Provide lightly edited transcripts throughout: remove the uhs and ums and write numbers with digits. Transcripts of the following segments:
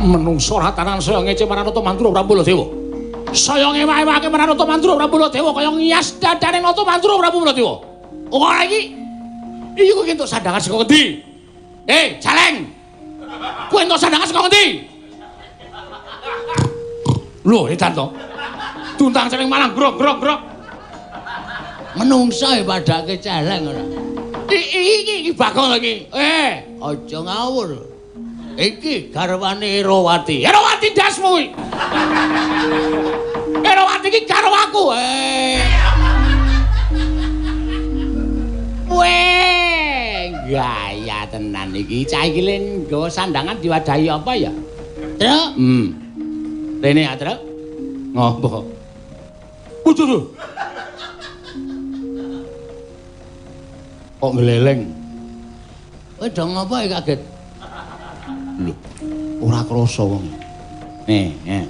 Menungsa ratanan saya ngece marang Nata Mandura Prabu Baladewa. Saya ngewah-ewake marang Nata Mandura Prabu Baladewa kaya ngias dadane Nata Mandura Prabu Baladewa. Ora iki. Iki kowe entuk sandangan saka ngendi? Eh, Celeng. Kowe entuk sandangan saka ngendi? Lho, edan to. Tuntang celeng malang grok-grok-grok. Menungsa e padhake celeng ora. Iki iki Bagong iki. Eh, aja ngawur. Iki garwane Erawati. Erawati ndasmu iki. Erawati iki garwaku. Eh. Weh, gaya tenan iki. Cah iki len nggawa sandangan diwadahi apa ya? Truk. Rene ya, Truk. Ngopo? Waduh. Kok ngleleng? Kowe do ngopo iki kaget? Lho, ora krasa wong. Nih, nih.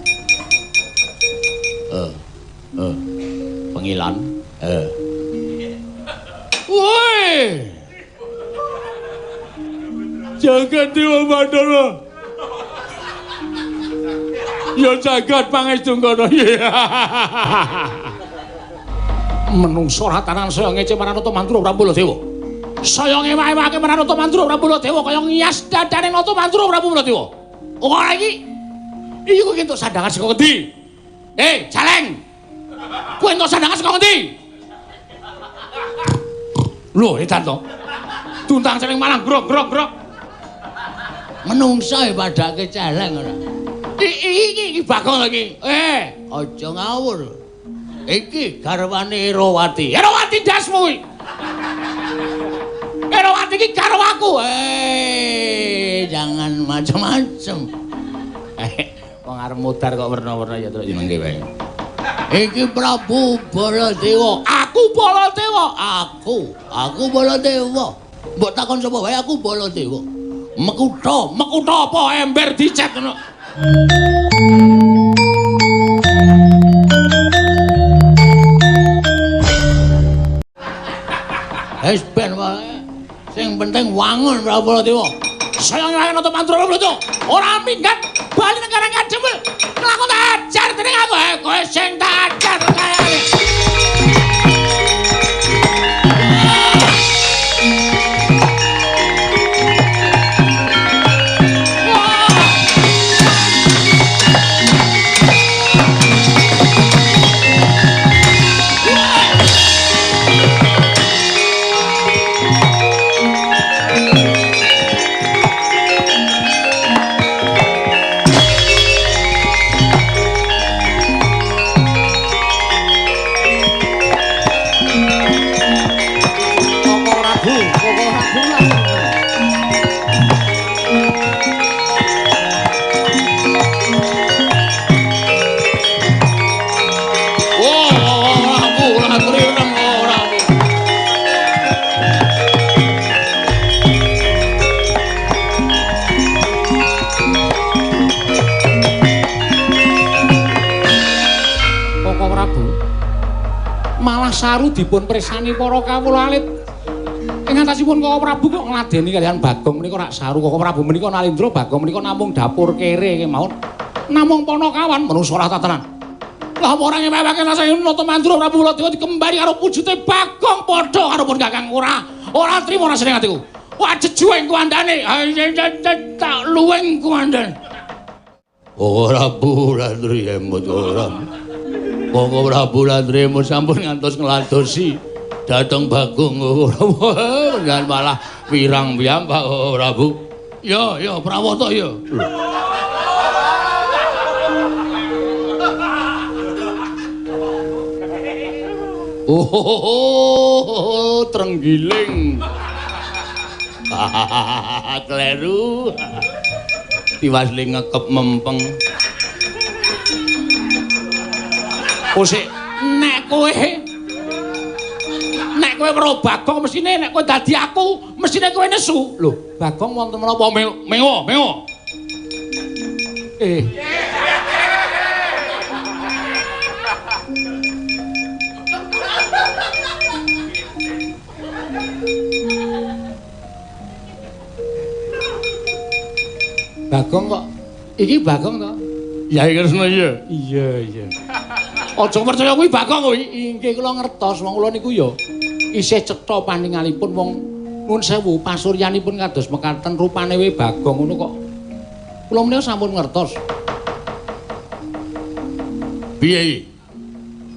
Pengilan. Woi. Jagat Dewa Bathara. Ya jagat pangestungkana. Menungsa ratanan saya ngece marang Nata Mandura Prabu Baladewa. Saya ngewah-ewake marang Nata Mandura Prabu Baladewa kaya ngias dadane Nata Mandura Prabu Baladewa. Ora iki. Iki kowe entuk sandangan saka ngendi? Eh, Celeng. Kowe entuk sandangan saka ngendi? Lho, edan to. Tuntang celeng malang grok-grok-grok. Menungsa e padhake celeng ora. Iki iki Bagong iki. Eh, aja ngawur. Iki garwane Erawati. Erawati ndasmu iki. Erawati iki garwaku. Eh, jangan macam-macam. Wong arep mudhar kok werna-werna ya terus jenenge wae. Iki Prabu Baladewa. Aku Baladewa. Aku Baladewa. Mbok takon sapa wae aku Baladewa. Mekutha, mekutha apa ember dicet ngono. Wis ben wae. Sing penting wangun Prabu Baladewa. Saya nglawan Nata Mandura Prabu. Ora minggat bali nang Karang Kadempel. Aku tak ajar dening aku. Kowe sing tak ajar kayane. Saru dipun presani para kawula alit. Ing antasipun Koko Prabu kok ngladeni kaliyan Bagong menika rak saru. Koko Prabu menika nalindra, Bagong menika namung dapur kere kemawon. Namung panakawan manungsa ora tatanan. Lah apa ora ngewewake rasane Nata Mandura Prabu Baladewa dikembari karo wujute Bagong padha karo pun Kakang ora. Ora trimo rasane atiku. Wah jejuweng kuwandane. Tak luweng kuwandane. Ora Pulandri emut ora. Koko Prabu Landremo sampun ngantos ngladosi dhateng Bagong ora malah wirang piyambak Prabu. Ya ya Prawata ya. Oh, trenggiling. Kleru. Tiwas le ngekep mempeng. Kosik nek kowe weruh Bagong mesine nek kowe dadi aku mesine kowe nesu. Lho, Bagong wonten menapa mengo mengo. Eh. Bagong kok Iki Bagong to? Yai Kresna iya. Iya, iya. Aja percaya kuwi Bagong kuwi. Inggih kula ngertos wong kula niku ya isih cetha paningalipun wong nuwun sewu pasuryanipun kados mekaten rupane we Bagong ngono kok. Kula menika sampun ngertos. Piye iki?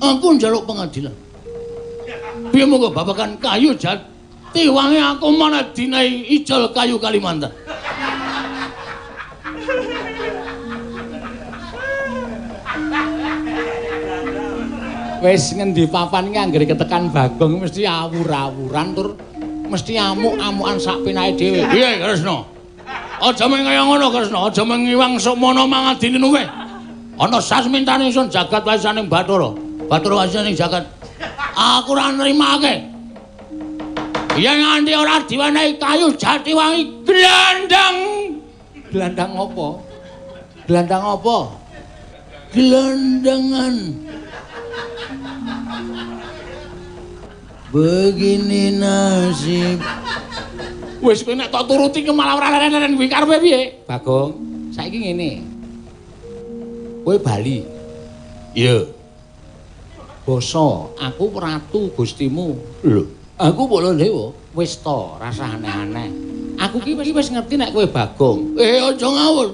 Aku njaluk pengadilan. Piye monggo babagan kayu jati wangi aku mana dinai ijol kayu Kalimantan. Wis ngendi papan iki anggere ketekan Bagong mesti awur-awuran tur mesti amuk-amukan sak penake dhewe. Piye Kresna? Aja mung kaya ngono Kresna, aja mung ngiwang sukmana mangadine luweh. Ana sasmintane ingsun jagat warisaning Bathara. Bathara warisaning jagat. Aku ora nrimake. Yen nganti ora diwenehi kayu jati wangi glandang. Glandang apa? Glandang apa? Glandangan. Begini nasib. Wis kowe nek tok turuti ke malah ora leren-leren kuwi karepe piye? Bagong, saiki ngene. Kowe bali. Iya. Basa, aku ratu Gustimu. Lho, aku Baladewa. Wis to, rasah aneh-aneh. Aku ki wis ngerti nek kowe Bagong. Aja ngawur.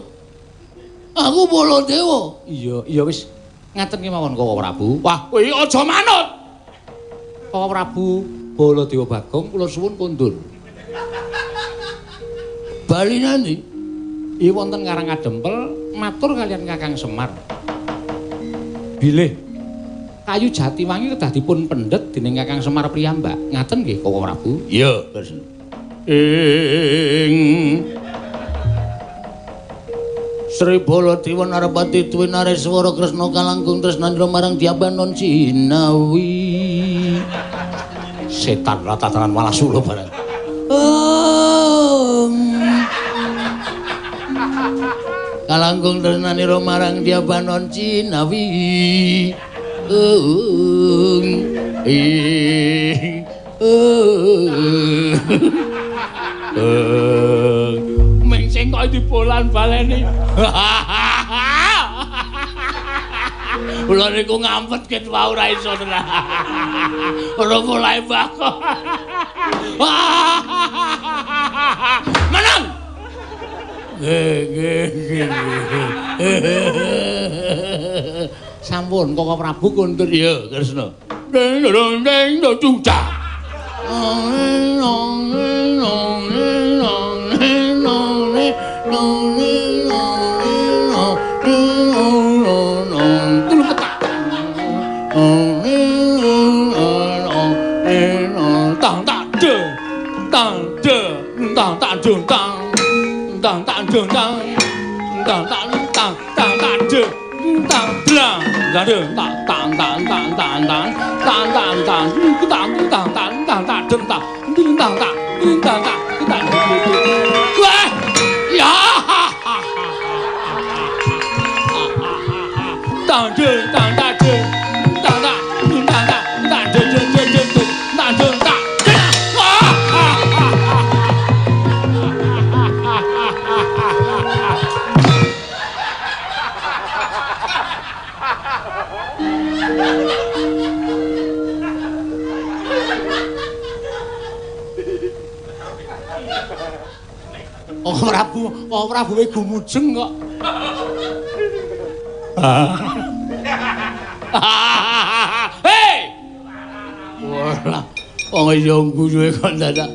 Aku Baladewa. Iya, iya wis ngaten kemawon Koko Prabu. Wah, kowe aja manut. Koko Prabu Baladewa Bagong kula suwun kondur. Bali nanti? Iya wonten Karang Kadempel matur kalian Kakang Semar. Bilih kayu Jatiwangi kedah dipun pendhet dening Kakang Semar piyambak. Ngaten nggih Koko Prabu? Iya, Kresna. Ing Sri Baladewa Narapati Dwi Nareswara Kresna kalangkung tresnandra marang Dyabanon Cinawi. Setan ratatanan malah sula barang. Kalangkung tresnanira marang Dyabanon Cinawi. Ming sing kok dibolan baleni. Kula niku ngampet ket wau ora iso tenan. Ora mulai bakok. Menang. Nggih, nggih. Sampun Koko Prabu kondur. Iya, Kresna. Ding dong ding dong cak. Tang tak de, tang de, tang tak de, tang, tang tak de, tang, tang tak tang, tang tak de, tang dlang, tang de, tang tang tang tang tang tang tang tang tang tang tang tang tang tak de, tang, tang tak, tang tak, tang de. Wah, ya, tang de, tang tak de, tang tak, tang tak, tang de de de de de, tang de tak. Oh Prabu, oh Prabu we gumujeng kok. Hei! Wah, wong iya guyune kok dadak.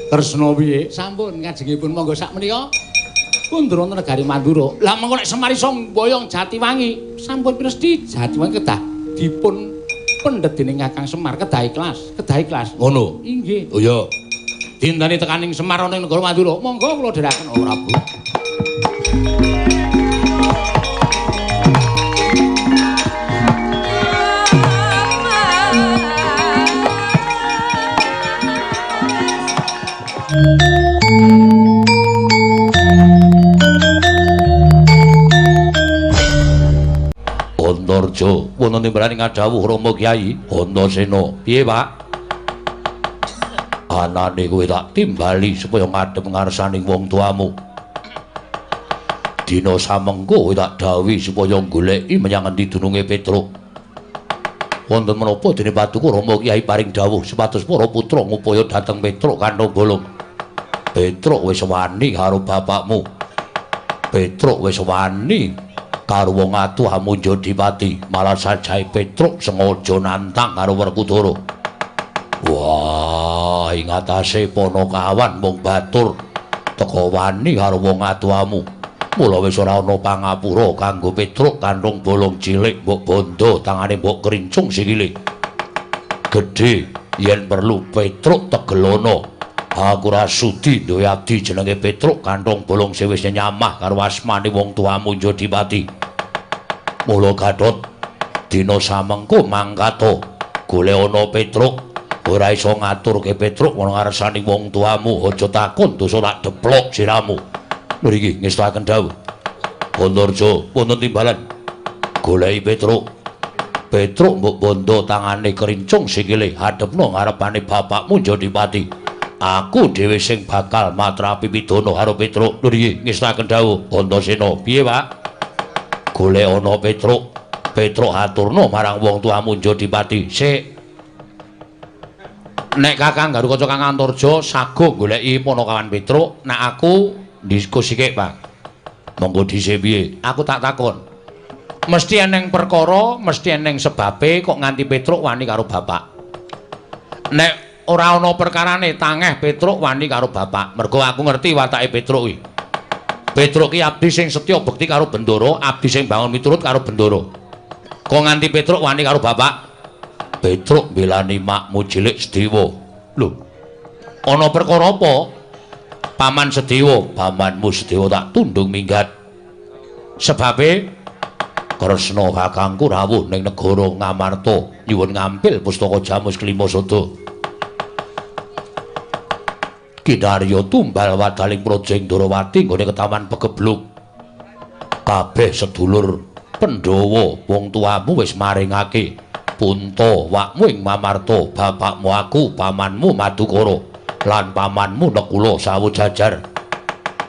Kresna piye? Sampun kajengipun monggo sak menika kundur wonten negari Mandura. Lah mengko nek Semar iso mboyong Jatiwangi, sampun pinesti Jatiwangi kedah dipun pendhet dening Kakang Semar, kedah ikhlas, kedah ikhlas. Ngono. Inggih. Oh iya. Dinteni tekaning Semar ana ing negara Mandura. Monggo kula dherekaken oh Prabu. Antarja wonten timbalan ngadhawuh Rama Kyai Antasena. Piye, Pak? Anane kowe tak timbali supaya ngadhep ngarsaning wong tuamu. Dina samengko tak dawuhi supaya goleki menyang endi dununge Petruk. Wonten menapa dene Paduka Rama Kyai paring dawuh supados para putra ngupaya dhateng Petruk kanthong bolong. Petruk wis wani karo bapakmu. Petruk wis wani karo wong atuh Amunjadipati, malah sajae Petruk sengaja nantang karo Werkudara. Wah, ing atase Panakawan mung batur teka wani karo wong atuhamu. Mula wis ora ana pangapura kanggo Petruk kanthong bolong cilik mbok bondo tangane mbok krincung sikile. Gedhe yen perlu Petruk tegelono. Aku ora sudi duwe abdi jenenge Petruk kanthong bolong sing wis nyamah karo asmane wong tuamu Njodipati. Mula Gatot dina samengko mangkata golek ana Petruk. Ora iso ngaturke Petruk ana ngarsane wong tuamu, aja takon dosa tak deplok siramu. Mriki ngestakaken dawuh. Antarja wonten timbalan. Goleki Petruk. Petruk mbok bondo tangane krincung sikile hadepno ngarepane bapakmu Njodipati. Aku dhewe sing bakal matrapi pidana karo Petruk. Nggih ngestakaken dawuh. Antasena, piye, Pak? Golek ana Petruk. Petruk aturna marang wong tuamu Njodipati. Sik. Nek Kakang Garukaca Kang Antarja sago goleki Panakawan Petruk, nek aku diskusi kek, Pak. Monggo dhisik piye? Aku tak takon. Mesti eneng perkara, mesti eneng sebabe kok nganti Petruk wani karo bapak. Nek ora ana perkarane tangeh Petruk wani karo bapak. Mergo aku ngerti watake Petruk kuwi. Petruk ki abdi sing setya bekti karo Bendara, abdi sing bangun miturut karo Bendara. Kok nganti Petruk wani karo bapak? Petruk mbelani makmu cilik Sedewa. Lho. Ana perkara apa? Paman Sedewa, pamanmu Sedewa tak tundung minggat. Sebabe Kresna kakangku rawuh ning negara Ngamarta nyuwun ngampil pustaka Jamus Klima Sada. Kinarya tumbal wadaling praja ing Ndorowati nggone ketaman pegebluk. Kabeh sedulur Pandhawa wong tuamu wis maringake punta wakmu ing Mamarta, bapakmu aku, pamanmu Madukara lan pamanmu Nekula sawu jajar.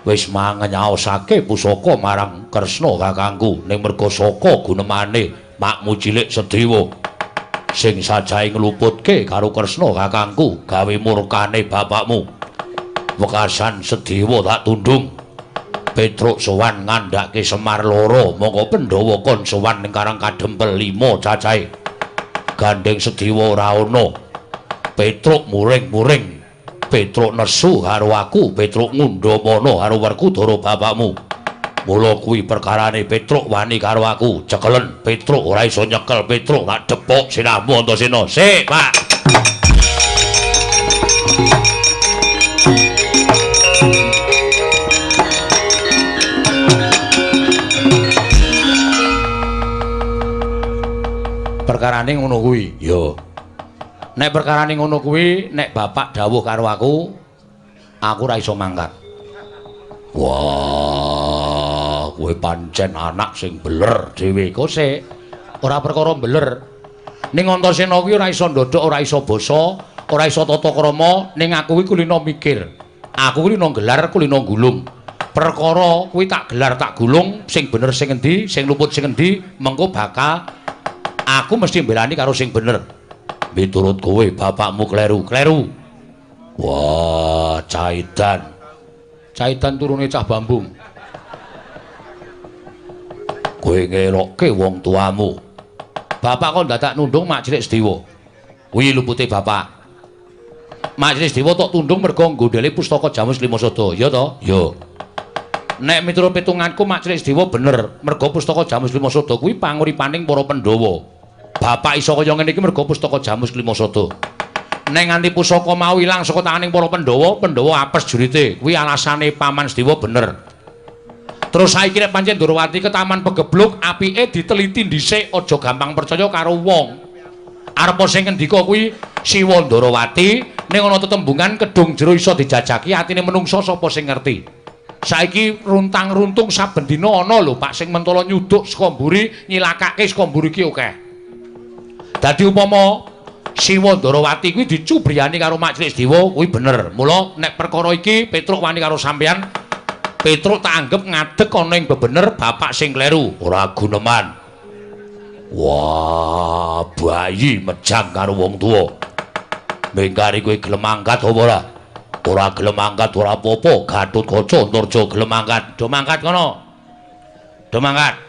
Wis mangenyaosake pusaka marang Kresna kakangku ning merga saka gunemane makmu cilik Sedewa sing sajae ngluputke karo Kresna kakangku gawe murkane bapakmu. Wekasan Sedewa tak tundung. Petruk sowan ngandhake Semar loro, mongko Pandhawa kon sowan ning Karang Kadempel 5 cacahe. Gandeng Sedewa ora ana. Petruk muring-muring. Petruk nesu karo aku, Petruk ngundhamana karo Werkudara bapakmu. Mula kuwi perkarane Petruk wani karo aku. Cekelen Petruk ora iso nyekel Petruk tak depok sirahmu Antasena. Sik, Pak. Perkarane ngono kuwi. Ya. Nek perkarane ngono kuwi, nek bapak dawuh karo aku, aku ora iso mangkat. Wah, kowe pancen anak sing beler dhewe. Kok sik ora perkara beler. Ning Antasena kuwi ora iso ndodhok, ora iso basa, ora iso tata krama, ning aku kuwi kulino mikir. Aku kulino gelar, kulino gulung. Perkara kuwi tak gelar, tak gulung, sing bener sing endi, sing luput sing endi, mengko bakal aku mesti mbelani karo sing bener. Miturut kowe bapakmu kleru, kleru. Wah, Caidan. Caidan turune cah bambung. Kowe ngelokke wong tuamu. Bapak kok dadak nundung mak cilik Sedewa. Kuwi lupute bapak. Mak cilik Sedewa tok tundung mergo nggondhele pustaka Jamus Lima Sada, ya to? Ya. Nek miturut pitunganku mak cilik Sedewa bener, mergo pustaka Jamus Lima Sada kuwi panguripaning para Pandhawa. Bapak iso kaya ngene iki mergo pustaka Jamus Klima Sada. Nek nganti pusaka mau ilang saka tanganing para Pandhawa, Pandhawa apes jurite. Kuwi alasane Paman Sedewa bener. Terus saiki nek pancen Ndorowati ke Taman Pegebluk, apike diteliti dhisik, aja gampang percaya karo wong. Arepa sing ngendika kuwi Siwa Ndorowati, ning ana tetembungan kedung jero iso dijajaki atine menungsa sapa sing ngerti. Saiki runtang-runtung saben dina ana lho Pak sing mentala nyuduk saka mburi, nyilakake saka mburi ki akeh. Dadi upama Siwa Ndorowati kuwi dicubriyani karo Mak Cilik Sedewa kuwi bener. Mula nek perkara iki Petruk wani karo sampeyan, Petruk tak anggep ngadeg ana ing bebener bapak sing kleru, ora guneman. Wah, bayi mejang karo wong tuwa. Mengkari kowe gelem angkat apa ora? Ora gelem angkat ora apa-apa, Gatotkaca Antarja gelem angkat. Do mangkat kono. Do mangkat.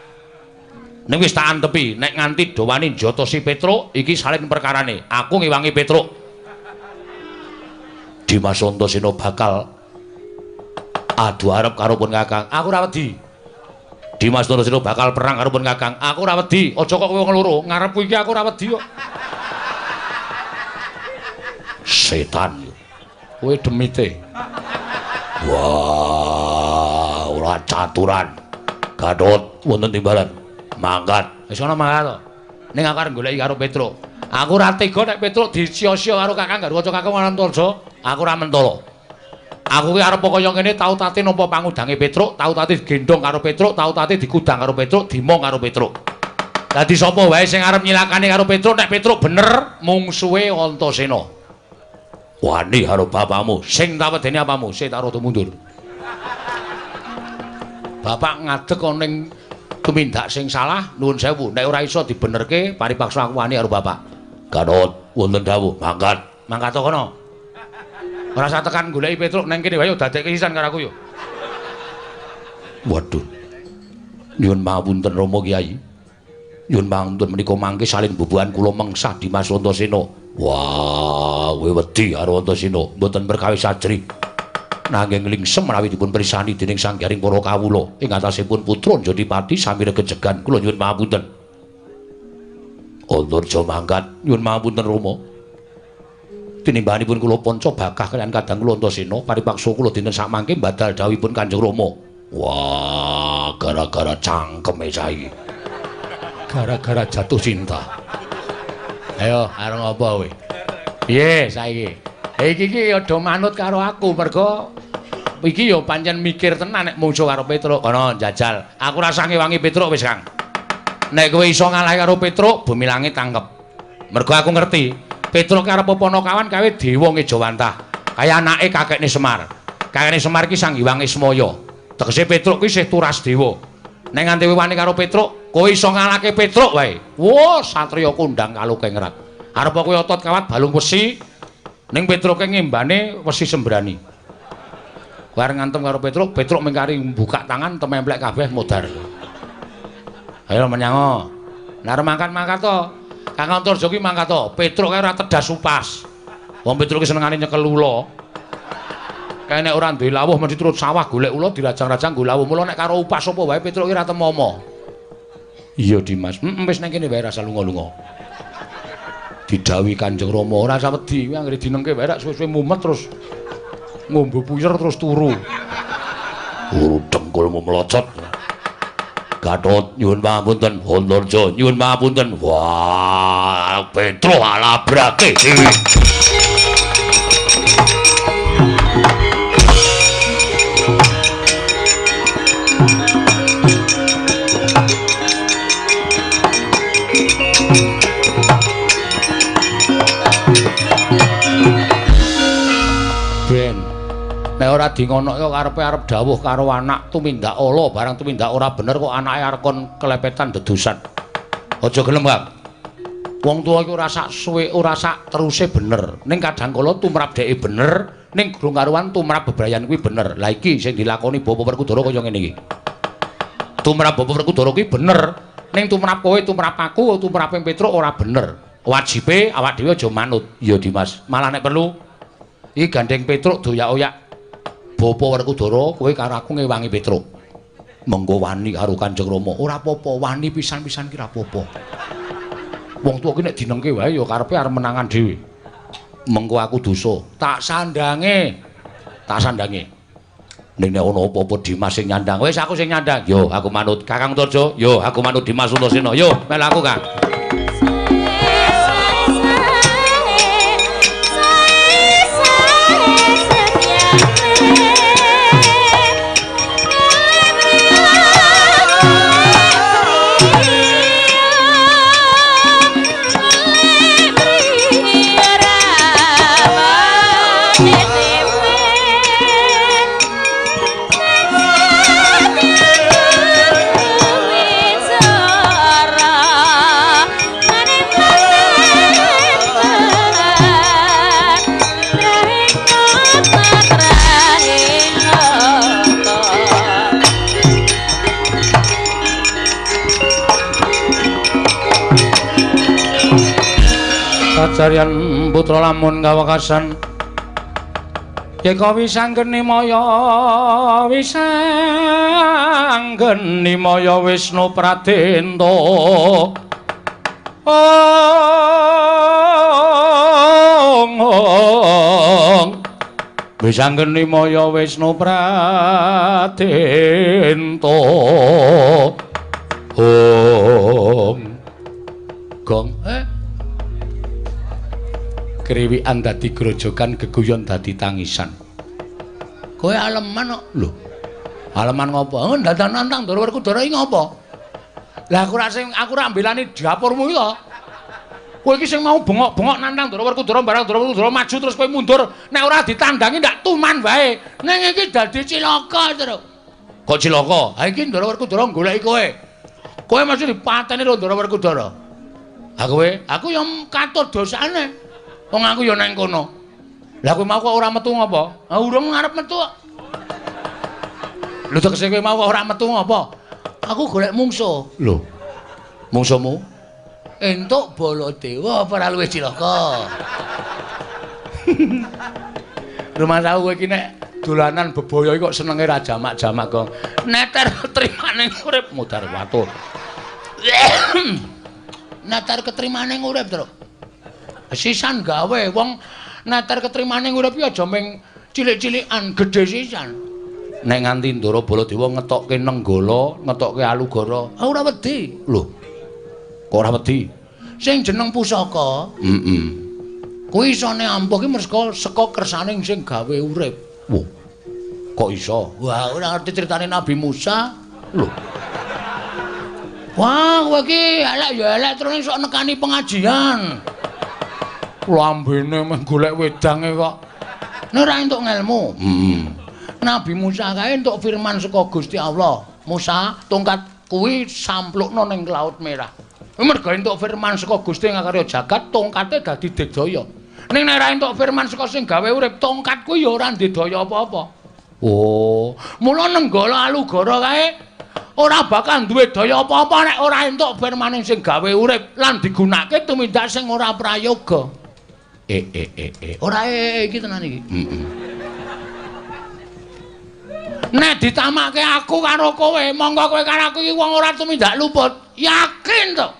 Ning wis tak antepi, nek nganti do wani njotosi Petruk, iki salin perkarane. Aku ngewangi Petruk. Dimas Antasena bakal adu arep karo pun Kakang. Aku ora wedi. Dimas Antasena bakal perang karo pun Kakang. Aku ora wedi. Aja kok kowe wong loro, ngarepku iki aku ora wedi kok. Setan. Kowe demite. Wah, ora caturan. Gatot wonten timbalan. Mangkat. Wis ana mangkat to. Ning aku arep goleki karo Petruk. Aku ora tega nek Petruk disia-sia karo Kakang Garukaca Kakang Antarja. Aku ora mentolo. Aku ki arep kaya ngene tau tate nampa pangudange Petruk, tau tate digendhong karo Petruk, tau tate dikudang karo Petruk, dimong karo Petruk. Dadi sapa wae sing arep nyilakani karo Petruk, nek Petruk bener mungsuhe Antasena. Wani karo bapakmu, sing tak wedeni apamu, sing tak rada mundur. Bapak ngadeg ana ning tumindak sing salah, nuwun sewu, nek ora iso dibenerke paripaksa aku wani karo bapak. Gatot wonten dawuh, mangkat. Mangkat to kono. Ora usah tekan goleki Petruk nang kene wae dadekke sisan karo aku yo. Waduh. Nyuwun pangapunten Rama Kyai. Nyuwun pangapunten menika mangke salin bubuhan kula mengsah Dimas Antasena. Wah, kowe wedi karo Antasena, mboten perkawis ajrih. Nanging lingsem menawi dipun pirsani dening Sang Garing para kawula ing atasipun putra Jodipati sami regejegan kula nyuwun pangapunten. Antarja mangkat, nyuwun pangapunten Rama. Tinimbahanipun kula panca bakah kaliyan kadang kula Antasena paripaksa kula dinten sakmangke mbadal dawuhipun Kanjeng Rama. Wah, gara-gara cangkeme saiki. Gara-gara jatuh cinta. Ayo, arep ngopo kowe? Piye saiki? Iki iki ya do manut karo aku mergo iki ya pancen mikir tenan nek mungsuh karo Petruk. Kono njajal. Aku ora usah ngewangi Petruk wis, Kang. Nek kowe iso ngalahi karo Petruk, bumi langit tangkep. Mergo aku ngerti Petruk arep Panakawan kawe dewa ngejawantah. Kaya anake kakekne Semar. Kakekne Semar iki Sang Hyang Ismaya. Tegese Petruk kuwi isih turas dewa. Nek nganti wani karo Petruk, kowe iso ngalahke Petruk wae. Wah, satriya kondang kalukengrat. Arep kowe otot kawat balung wesi, ning Petruke ngembane wesi sembrani. Kowe arep ngantem karo Petruk, Petruk mengkari buka tangan tememplek kabeh modar. Ayo menyango. Nek arep mangkat-mangkat to. Kang Antarja ki mangkat to. Petruk kae ora tedas upas. Wong Petruk ki senengane nyekel ula. Kae nek ora duwe lawuh mesti turut sawah golek ula dirajang-rajang nggo lawuh. Mula nek karo upas apa wae Petruk ki ora temomo. Iya Dimas, wis nang kene wae rasa lunga-lunga. Didhawuhi Kanjeng Rama ora usah wedi, kuwi anggere dinengke wae rak suwe-suwe mumet terus ngombe puyer terus turu. Turu dengkulmu melocot. Gatot nyuwun pangapunten, Antarja nyuwun pangapunten. Wah, Petruk alabrake dhewe. Ben, nek ora dingonokke kok karepe arep dawuh karo anak tumindak ala, barang tumindak ora bener kok anake arep kon kelepetan dedusan. Aja gelem, Kang. Wong tuwa iki ora sak suwe, ora sak teruse bener. Ning kadang kala tumrap dheke bener, ning durung karuan tumrap bebrayan kuwi bener. Lah iki sing dilakoni Bapak Werkudara kaya ngene iki. Tumrap Bapak Werkudara kuwi bener, ning tumrap kowe, tumrap aku, tumrape Petruk ora bener. Wajibe awak dhewe aja manut. Iya, Dimas. Malah nek perlu iki gandeng Petruk doyak-oyak Bapak Werkudara, kowe karo aku ngewangi Petruk. Mengko wani karo Kanjeng Rama. Ora apa-apa, wani pisan-pisan ki ora apa-apa. Wong tuwa ki nek dinengke wae ya karepe arep menangan dhewe. Mengko aku dosa, tak sandange. Tak sandange. Ning nek ana apa-apa Dimas sing nyandang. Wis aku sing nyandang. Yo aku manut Kakang Antarja, yo aku manut Dimas Antasena. Yo melu aku, Kang. Yeah. Sajaryan putra lamun kawekasan yeka wisanggeni maya wisanggeni maya Wisnu Pradenta. Ong ong wisanggeni maya Wisnu Pradenta. Ong gong kriwikan dadi grojogan, geguyon dadi tangisan. Kowe aleman kok. Lho. Aleman ngopo? Oh, dadan nantang Ndara Werkudara iki ngopo? Lah aku ora sing aku ora mbelani dapurmu iki to. Kowe iki sing mau bengok-bengok nantang Ndara Werkudara barang Ndara Werkudara maju terus kowe mundur, nek ora ditandangi ndak tuman wae. Ning iki dadi cilaka, Truk. Kok cilaka? Ha iki Ndara Werkudara goleki kowe. Kowe mesti dipateni karo Ndara Werkudara. Ha kowe? Aku ya katut dosane. Wong aku ya nang kono. Lah kowe mau kok ora metu ngopo? Ha urung arep metu kok. Lho tegese kowe mau kok ora metu ngopo? Aku golek mungsuh. Lho. Mungsuhmu? Entuk Baladewa apa ora luwih cilaka? Rumah tahu kowe iki nek dolanan bebaya iki kok senenge ra jamak-jamak kok. Neter ketrimane urip mudhar watur. Neter ketrimane urip, Truk. Sisan gawe wong neter ketrimane urip iki aja ming cilik-cilikan, gedhe sisan. Nek nganti Ndara Baladewa ngetokke Nenggala, ngetokke Alugara, ora wedi. Lho. Kok ora wedi? Sing jeneng pusaka, heeh. Kuwi isone ampuh ki merga saka kersane sing gawe urip. Wah. Kok iso? Wah, ora ngerti critane Nabi Musa. Lho. Wah, kowe iki elek ya elek terus sok nekani pengajian. Lambene meh golek wedange kok. Nek ora entuk ngelmu. Heeh. Nabi Musa kae entuk firman saka Gusti Allah. Musa, tongkat kuwi samplukno ning Laut Merah. Merga entuk firman saka Gusti ngakarya jagat, tongkate dadi digdaya. Ning nek ora entuk firman saka sing gawe urip, tongkat kuwi ya ora ndedaya apa-apa. Oh, mula Nenggala Alugara kae ora bakal duwe daya apa-apa nek ora entuk firmane sing gawe urip lan digunakake tumindak sing ora prayoga. Ora iki tenan iki. Heeh. Nek ditamake aku karo kowe, monggo kowe karo aku iki wong ora tumindak luput. Yakin to?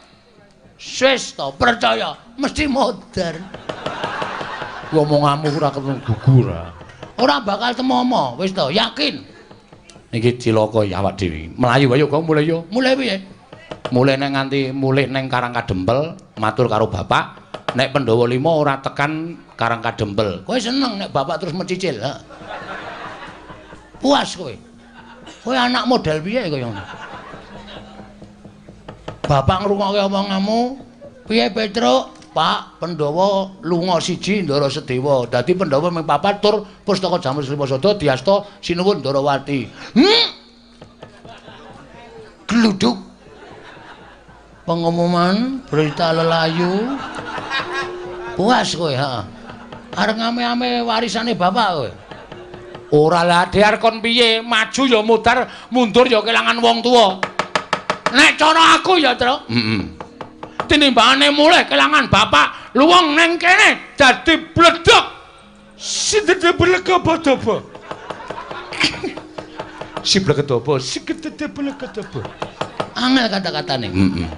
Wis to, percaya, mesti modar. Omonganmu ora ketemu gugur. Ora bakal temomo, wis to, yakin. Iki cilaka ya awak dhewe. Mlayu ayo kok mulih yo. Mulih piye? Mulih nang nganti mulih nang Karang Kadempel, matur karo bapak. Nek Pandhawa 5 ora tekan Karang Kadempel. Kowe seneng nek bapak terus mencicil, ha? Puas kowe. Kowe anak model piye kaya ngono? Bapak ngrungokke omonganmu, piye Petruk? Pak, Pandhawa lunga siji Ndara Sedewa. Dadi Pandhawa ming papat tur pustaka Jamus Lima Sada diasta sinuwun Ndarawati. Gluduk. Pengumuman berita lelayu. Puas kowe, heeh. Arep ngame-ame warisane bapak kowe. Ora lah dhiar kon piye, maju ya mudhar, mundur ya kelangan wong tuwa. Nek cara aku ya, Truk. Heeh. Tinimbangane mulih kelangan bapak, luwung neng kene dadi bledhog. Sidede blekedobo. Si blekedobo, sigedede blekedobo. Angel kata-katane. Heeh.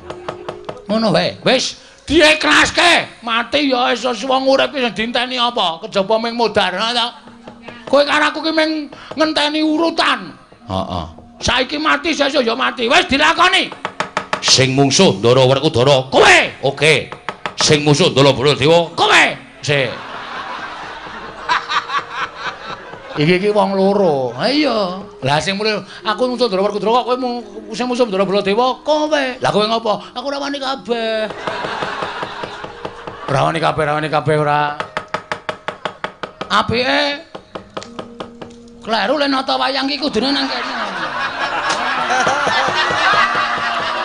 Ngono wae. Wis diiklaske, mati ya iso wong urip iki sing dienteni apa? Kejaba ming modar ta. Kowe karo aku ki ming ngenteni urutan. Heeh. Saiki mati sesuk ya mati. Wis dilakoni. Sing mungsuh Ndara Werkudara kowe. Oke. Sing musuh Ndara Baladewa kowe. Sik. Iki iki wong loro. Ha iya. Lah sing mulih aku musuh Ndara Werkudara kok kowe sing musuh Ndara Baladewa kowe. Lah kowe ngopo? Aku ora wani kabeh. Ora wani kabeh, ora wani kabeh ora. Apike kleru le nata wayang iki kudune nang kene.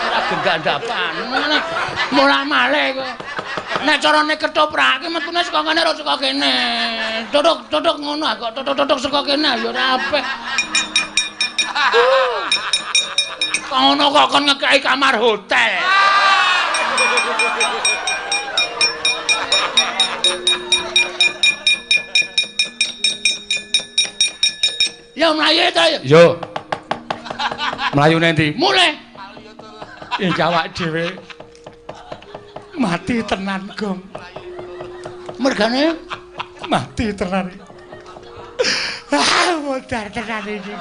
Ora gendhandapan. Molah-malih kowe. Nek carane ketoprak iki metune saka kene ora saka kene. Tutuk-tutuk ngono kok tutuk-tutuk saka kene ya ora apik. Kok ngono kok kon ngekeki kamar hotel. Ya mlayu to. Yo. Mlayu nendi? Mulih. Iki awak dhewe mati tenan, Gong. Mergane mati tenan. Ah, modar tenan iki.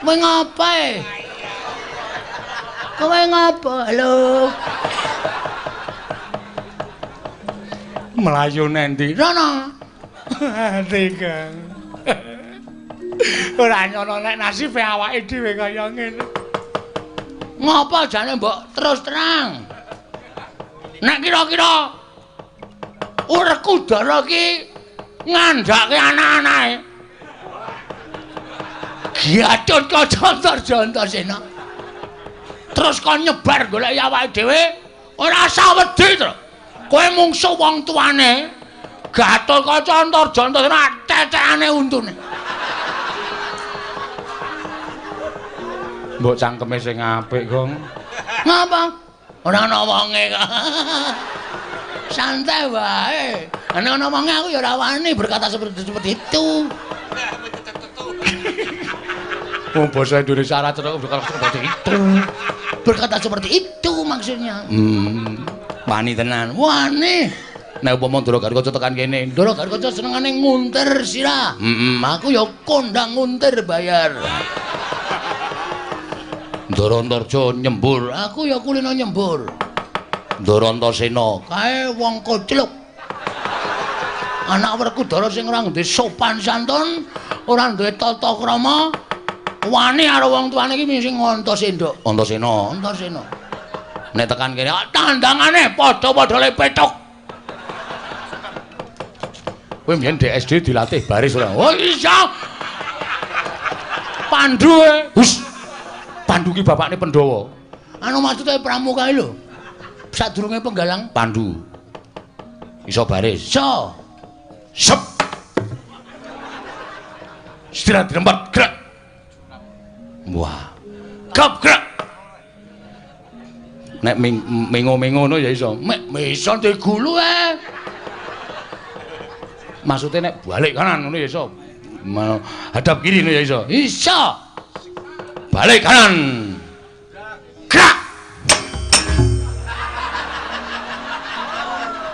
Kowe ngapa? Kowe ngapa? Halo. Mlayu nendi? Rono. Ati, Kang. Ora nyono nek nasibe awake dhewe kaya ngene. Ngapa jane mbok terus terang? Nek kira-kira Werkudara iki ngandhake anak-anake. Giatut kaca Antarjana. Terus kon nyebar goleki awake dhewe ora usah wedi to. Kowe mungsuh wong tuane. Gatotkaca Antarjana tetekane untune. Mbok cangkeme sing apik, Gong. Ngapa? Ora ana wonge kok. Santai wae. Nek ana wonge aku ya ora wani berkata seperti itu. Wong basa Indonesia ora cetha berkata seperti itu. Berkata seperti itu maksudnya. Wani tenan. Wani. Nek upama Ndara Gatotkaca tekan kene, Ndara Gatotkaca senengane nguntir sirah. Aku ya kondang nguntir bayar. Ndara Antarja nyembur, aku ya kulino nyembur. Ndara Antasena kae wong kocluk. Anak Werkudara sing ora duwe sopan santun, ora duwe tata krama, wani karo wong tuane iki sing Antasena. Antasena, Antasena. Nek tekan kene tandangane padha-padha le petuk. Kowe mbiyen di SD dilatih baris ora? Oh iya. Pandu e. Hus. Pandu ki bapakne Pandhawa. Anu maksude pramuka lho. Sadurunge penggalang Pandu. Iso baris. Iso. Sep. Istirahat di tempat, gerak. Wah. Gap gerak. Nek mengo-mengo ngono ya iso. Mek iso digulu e. Maksudnya nek balik kanan ngono ya iso. Hadap kiri ngono ya iso. Iso. Balik kanan. Gerak.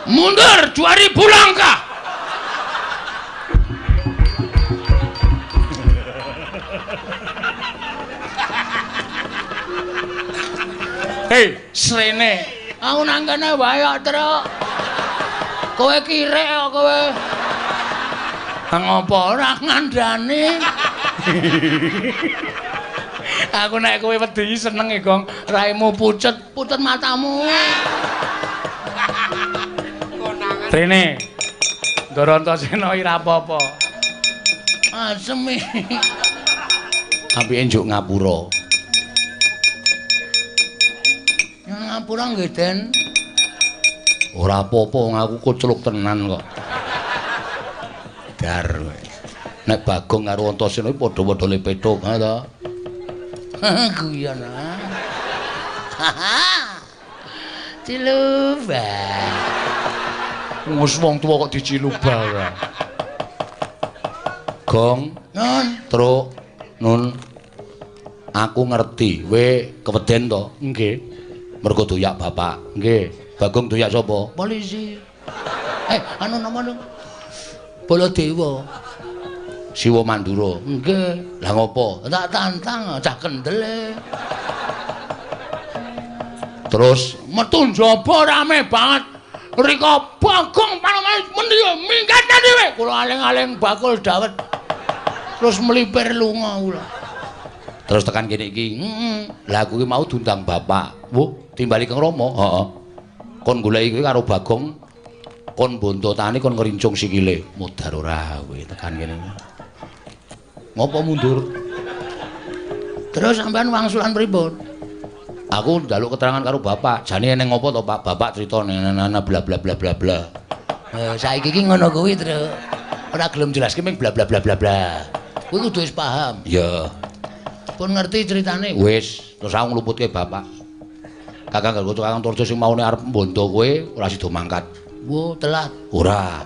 Mundur 2000 langkah. Hei, srene. Aku nang kene wae kok, Truk. Kowe kirek kok kowe. Ngopo ora ngandani? Aku nek kowe wedi seneng e, Gong. Raimu pucet, pucet matamu. Rene. Ndara Antasena ora apa-apa. Asem iki. Apike njuk ngapura. Ngapura nggih, Den. Ora apa-apa wong aku kocluk tenan kok. Dar kowe. Nek Bagong karo Antasena padha-padha le petuk, ha ta? Guyon ah. Ciluba. Wis wong tuwa kok diciluba ora. Gong, Nun, Truk, Nun. Aku ngerti, kowe keweden to? Nggih. Mergo doyak bapak. Nggih. Bagong doyak sapa? Polisi. Anu napa lho? Baladewa. Siwa Mandura. Nggih. Lah ngopo? Tak tantang cah kendele. Terus metu njaba rame banget. Rika Bagong panoman mendi minggat dhewe. Kula aling-aling bakul dawet. Terus mlipir lunga kula. Terus tekan kene iki. Heeh. Lah aku ki mau diundang bapak. Wuh, timbali Kang Rama. Heeh. Kon goleki kowe karo Bagong. Kon bontotane kon ngrincung sikile. Modar ora kowe tekan kene. Ngopo mundur? Terus sampean wangsulan pripun? Aku njaluk keterangan karo bapak. Jane eneng ngopo to, Pak? Bapak crita nana bla bla bla bla bla. Saiki iki ngono kuwi, Truk. Ora gelem jelaske ming bla bla bla bla bla. Kuwi kudu wis paham. Iya. Pun ngerti ceritane. Wis, terus aku ngluputke bapak. Kakang Gargoco Kakang Torjo sing maune arep mbondo kowe ora sida mangkat. Wo, telat. Ora.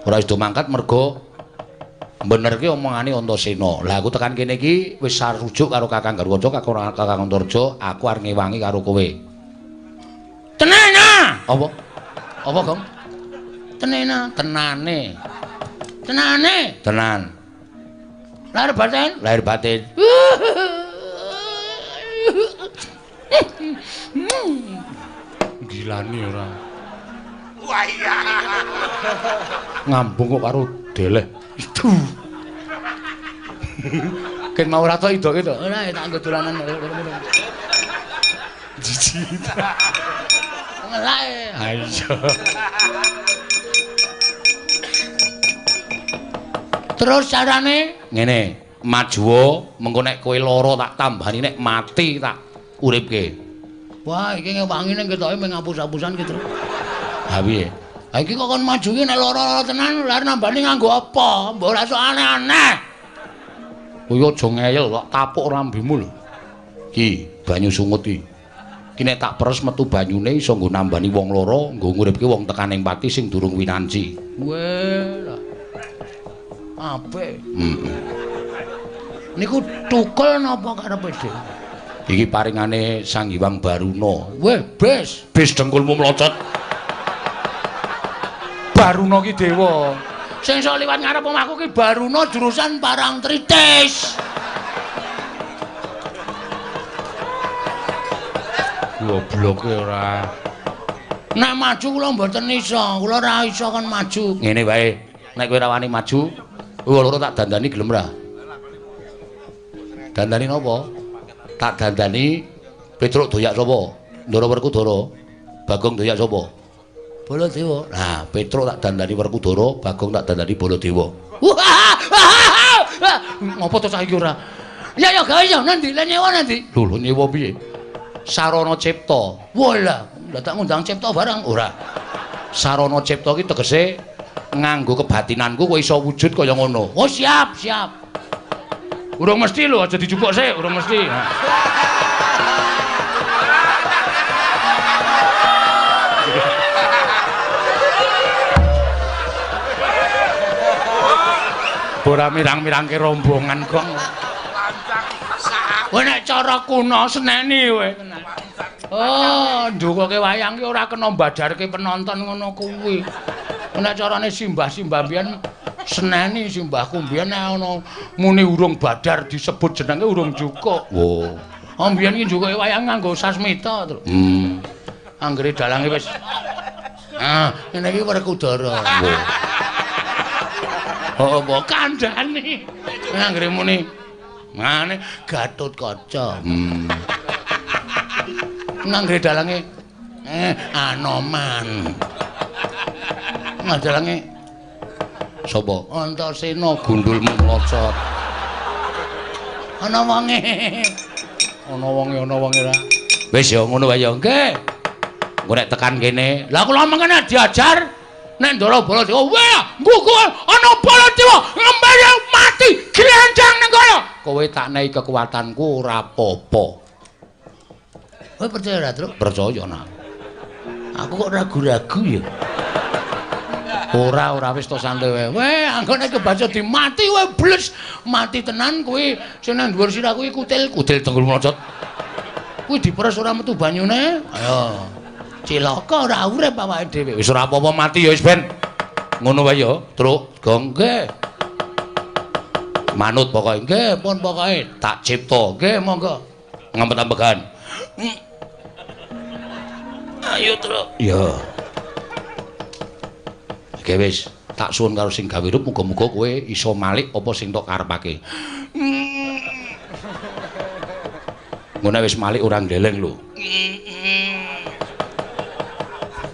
Ora sida mangkat mergo Benerke omongane Antasena. Lah aku tekan kene iki wis sarujuk karo Kakang Garwaca, Kakang Antarja, aku arep ngewangi karo kowe. Tenana. Apa? Apa, Gong? Tenena, tenane. Tenane. Tenan. Lahir batin? Lahir batin. Gilani ora. Wah iya. Ngambung kok karo deleh. Itu. Ken mau ora tok idoke to? Ora, tak nggo dolanan. Jijik. Ngelake. Ha iya. Terus carane ngene, majuwa mengko nek kowe lara tak tambani, nek mati tak uripke. Wah, iki ngewangi ning ketoke mung ngapus-apusan ki, Tru. Ha piye? Ha iki kok kon maju ki nek lara-lara tenan, lha nambani nganggo apa? Mbok ora sok aneh-aneh. Kowe aja ngeyel, kok tapuk rambimu lho. Ki, banyu sungut iki. Ki nek tak peres metu banyune iso nggo nambani wong lara, nggo nguripke wong tekaning pati sing durung winanci. Weh, lah. Apik. Heeh. Niku tukul napa karepe dhewe? Iki paringane Sang Hyang Baruna. Weh, bes, bes dengkulmu mlocot. Baruna ki dewa. Sing iso liwat ngarep omahku ki Baruna jurusan Parangtritis. Gobloke ora. Nek maju kula mboten iso, kula ora iso kon maju. Ngene wae, nek kowe ora wani maju, kowe loro tak dandani gelem ra? Dandani napa? Tak dandani Petruk doyak sapa? Ndara Werkudara. Bagong doyak sapa? Baladewa. Nah, Petruk tak dandani Werkudara, Bagong tak dandani Baladewa. Ngopo to cah iki ora? Ya ya gawe ya nanti, le nyewa nanti. Lho, lho nyewa piye? Sarana Cipta. Walah, lah tak ngundang Cipta barang ora. Sarana Cipta ki tegese nganggo kebatinanku kowe iso wujud kaya ngono. Oh siap, siap. Urung mesti lho, aja dijupuk sik, urung mesti. Ora mirang-mirangke rombongan, Gong. Kowe nek cara kuno seneni kowe tenan. Oh, ndukoke wayang ki ora kena mbadarke penonton ngono kuwi. Nek carane simbah-simbah mbiyen seneni simbahku mbiyen nek ana muni urung badar disebut jenenge urung jukuk. Wo. Oh, mbiyen ki njukuke wayang nganggo sasmita, Tru. Anggere dalange wis ah, ngene iki Werkudara. Wo. Oh, apa kandhane? Anggere muni ngene Gatotkaca. Nanggere dalange Anoman. Dalange sapa? Antasena gundulmu mlocot. Ana wonge. Ana wonge, ana wonge ra. Wis ya ngono wae ya. Nggih. Engko nek tekan kene, lah kula mengene diajar nek Ndara Baladewa, wah, nggugu ana Baladewa ngembene mati glenjang ning kono. Kowe tak nehi kekuatanku ora apa-apa. Kowe percaya ora, Truk? Percaya nak. Aku kok ragu-ragu ya. Ora, ora wis to santai wae. Weh, anggone kebaca dimati kowe bles, mati tenan kuwi sing nang dhuwur sirah kuwi kutil, kutil tenggul mlocot. Kuwi diperes ora metu banyune. Ayo. Cilaka ora urip awake dhewe. Wis ora apa-apa mati ya wis ben. Ngono wae ya, Truk. Gong nggih. Manut pokoke. Nggih, pun pokoke tak cipta. Nggih, monggo. Ngempet-ambegan. Ayo, Truk. Iya. Oke wis, tak suwun karo sing gawe rup muga-muga kowe iso malik apa sing tok karepake. Ngono wis malik ora ngleleng lho.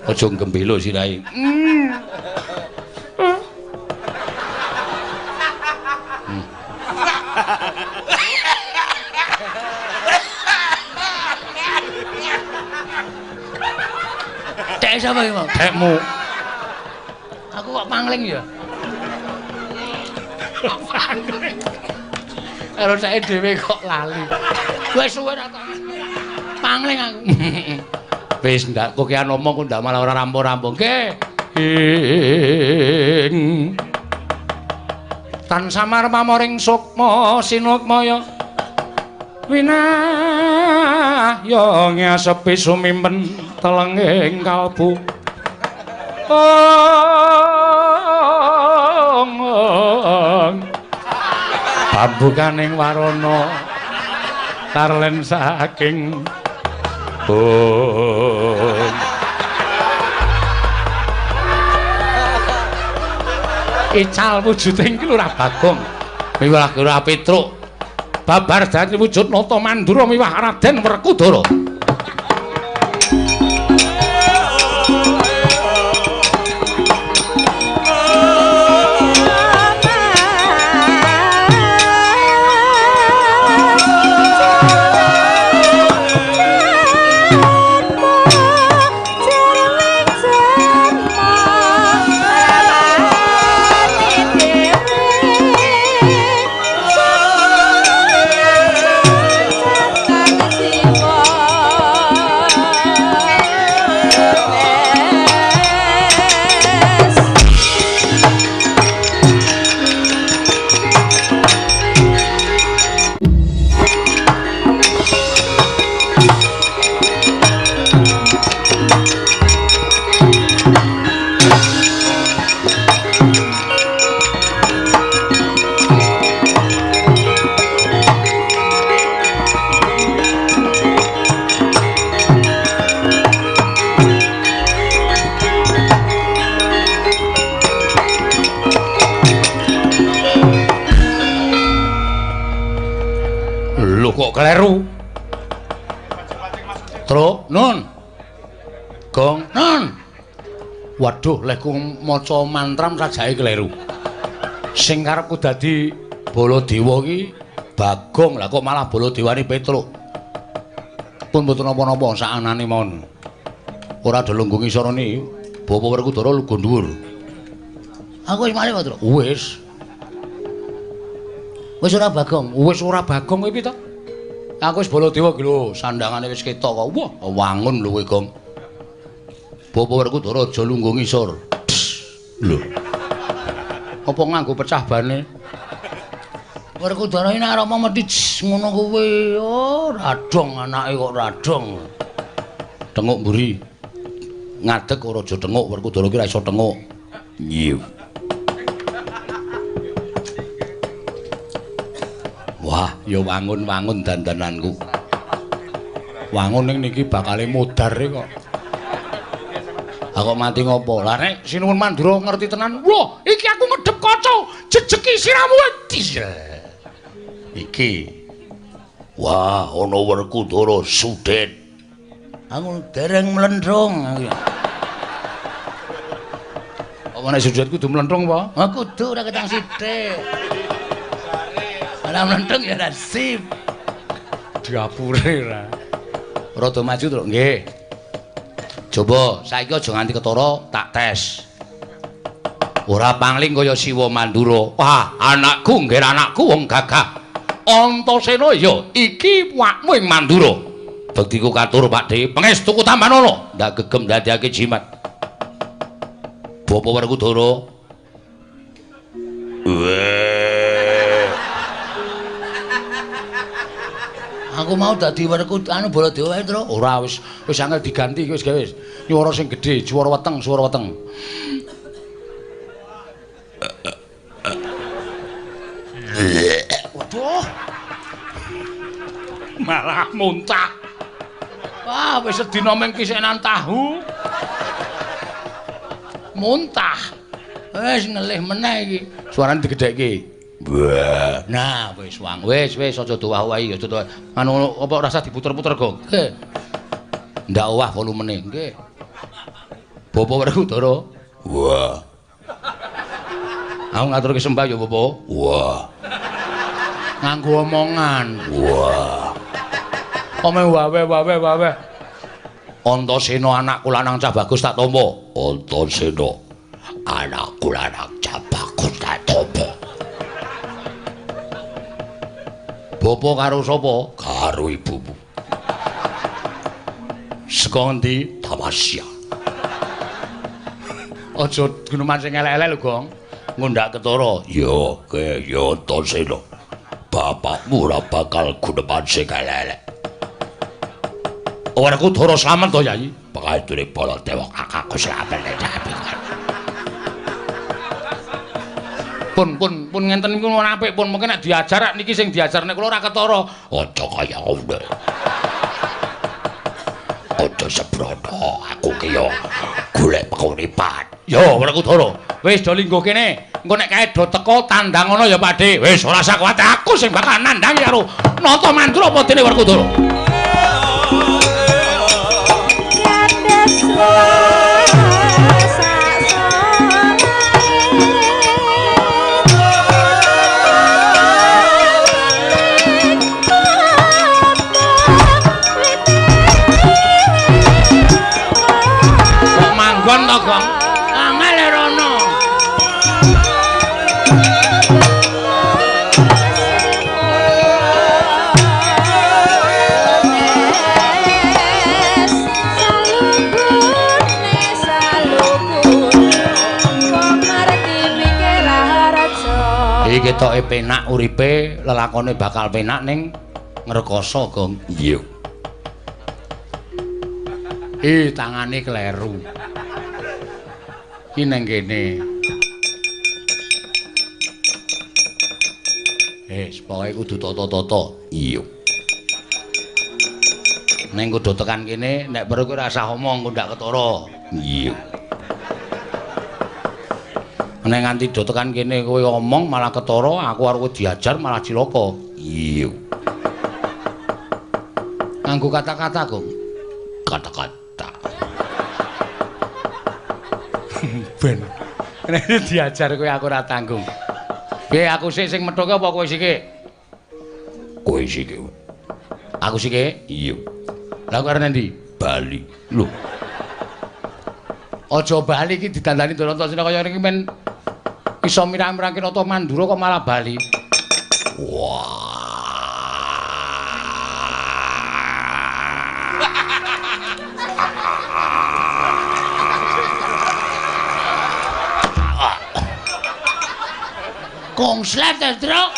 Aja gembelo sirahe. Tek sapa iki, Mang? Tekmu. Aku kok pangling ya? Pangling. Karo sae dhewe kok lali. Wis suwe ra tak pangling aku. Wis ndak kokean omong kok ndak malah ora rampung-rampung. Nggih. Tan samar pamoring sukma sinukmaya winahya nyasepi sumimpen telenging kalbu. Ong pambukaning warana tarlen saking bung. Ical wujuding ki Lurah Bagong miwah Lurah Petruk babar dadi wujud Nata Mandura miwah Raden Werkudara. Kok kleru? Truk, nun. Gong, nun. Waduh, lehku maca mantram sajake kleru. Sing karepku dadi Baladewa iki Bagong, lah kok malah Baladewane Petruk. Pun mboten napa-napa sakanane mawon. Ora do lungguh ngisorone, Bapak Werkudara lungguh dhuwur. Aku wis mari kok, Truk. Wis. Wis ora Bagong. Wis ora Bagong kowe piye to? Aku wis Baladewa iki lho, sandangane wis ketok kok. Wah, wangun lho kowe, Gong. Bapak Werkudara aja lungguh ngisor. Lho. Apa nganggo pecah bane? Werkudara iki nek arep mesti ngono kuwi. Oh, radong anake kok radong. Tenguk mburi. Ngadeg ora aja tenguk, Werkudara ki ora iso tenguk. Nggih. Wah, ya wangun-wangun dandananku. Wangun ning niki bakale modar kok. Aku mati ngopo? Lah nek Sinuwun Mandura ngerti tenan. Wah, iki aku ngedep kaca, jejeki siramu. Iki. Wah, ana Werkudara sudet. Aku dereng mlendrung. Apa nek sudet kudu mlendrung apa? Ah kudu ora ketang sithik. Ora mlendrung ya ora sip. Diapure ora. Rada maju, Truk. Nggih. Coba saiki aja nganti ketara tak tes. Ora pangling kaya Siwa Mandura. Wah, anakku nggih anakku wong gagah. Antasena ya iki wakmu ing Mandura. Bektiku katur Pakdhe, pangestuku tambanana. Ndak gegem ndadekake jimat. Bapak Werkudara. Weh. Aku mau dadi Werkudara anu Baladewa wae, Truk. Ora wis wis angel diganti wis gawe wis. Nyuwara sing gedhe, swara weteng, swara weteng. Waduh. Malah muntah. Wah, wis sedina mung kisenan tahu. Muntah. Wis ngelih meneh iki. Suarane digedhekke. Wah. Nah, wis wang. Wis wis aja dowah-owahi, aja dowah. Anu apa rasa diputer-puter, Gong. Nggih. Ndak owah volumene, nggih. Bapak Werkudara. Wah. Aku ngaturke sembah ya, Bapak. Wah. Nganggo omongan. Wah. Ome wawe wawe wawe. Antasena anakku lanang cah bagus tak tampa. Antasena anakku lanang cah bagus tak tampa. Bapak karo sapa? Karo ibumu. Saka ngendi? Tamasya. Aja guneman sing elek-elek lho, Gong. Ngundak ketara. Ya, ke ya Antasena. Bapakmu ora bakal guneman sing elek. Werkudara slamet to, Yayi? Pangandure Baladewa kakakku slamet. Pun pun pun ngenten niku ora apik pun mungkin nek diajar niki sing diajar nek kula ora ketara. Aja kaya ngono. Aja sembrono, aku ki yo golek penguripan. Yo Werkudara, wis do lingguh kene. Engko nek kae do teko tandang ngono ya Pakde. Wis ora usah kuwatir, aku sing bakal nandhangi karo Nata Mandura apa dene Werkudara. Kok manggon to, Gong? Angel rono. Iki ketoke penak uripe, lelakone bakal penak ning ngrekoso, Gong. Iya. Tangane kleru. Iki nang kene. Pokoke kudu tata-tata. Iya. Ning kudu tekan kene, nek perlu kowe ora usah omong, engko ndak ketara. Iya. Nek nganti do tekan kene kowe omong malah ketara, aku arep diajar malah cilaka. Iya. Nganggo kata-kata, Gong. Kata-kata. Ben. Nek diajar kowe aku ora tanggung. Piye aku sik sing methuke apa kowe sik? Kowe sik. Aku sik? Iya. Lah kowe arep endi? Bali. Lho. Aja bali iki didandani Antasena kaya ngene iki men iso mirang-mirangke Nata Mandura kok malah bali. Wah. Kongslet, Truk.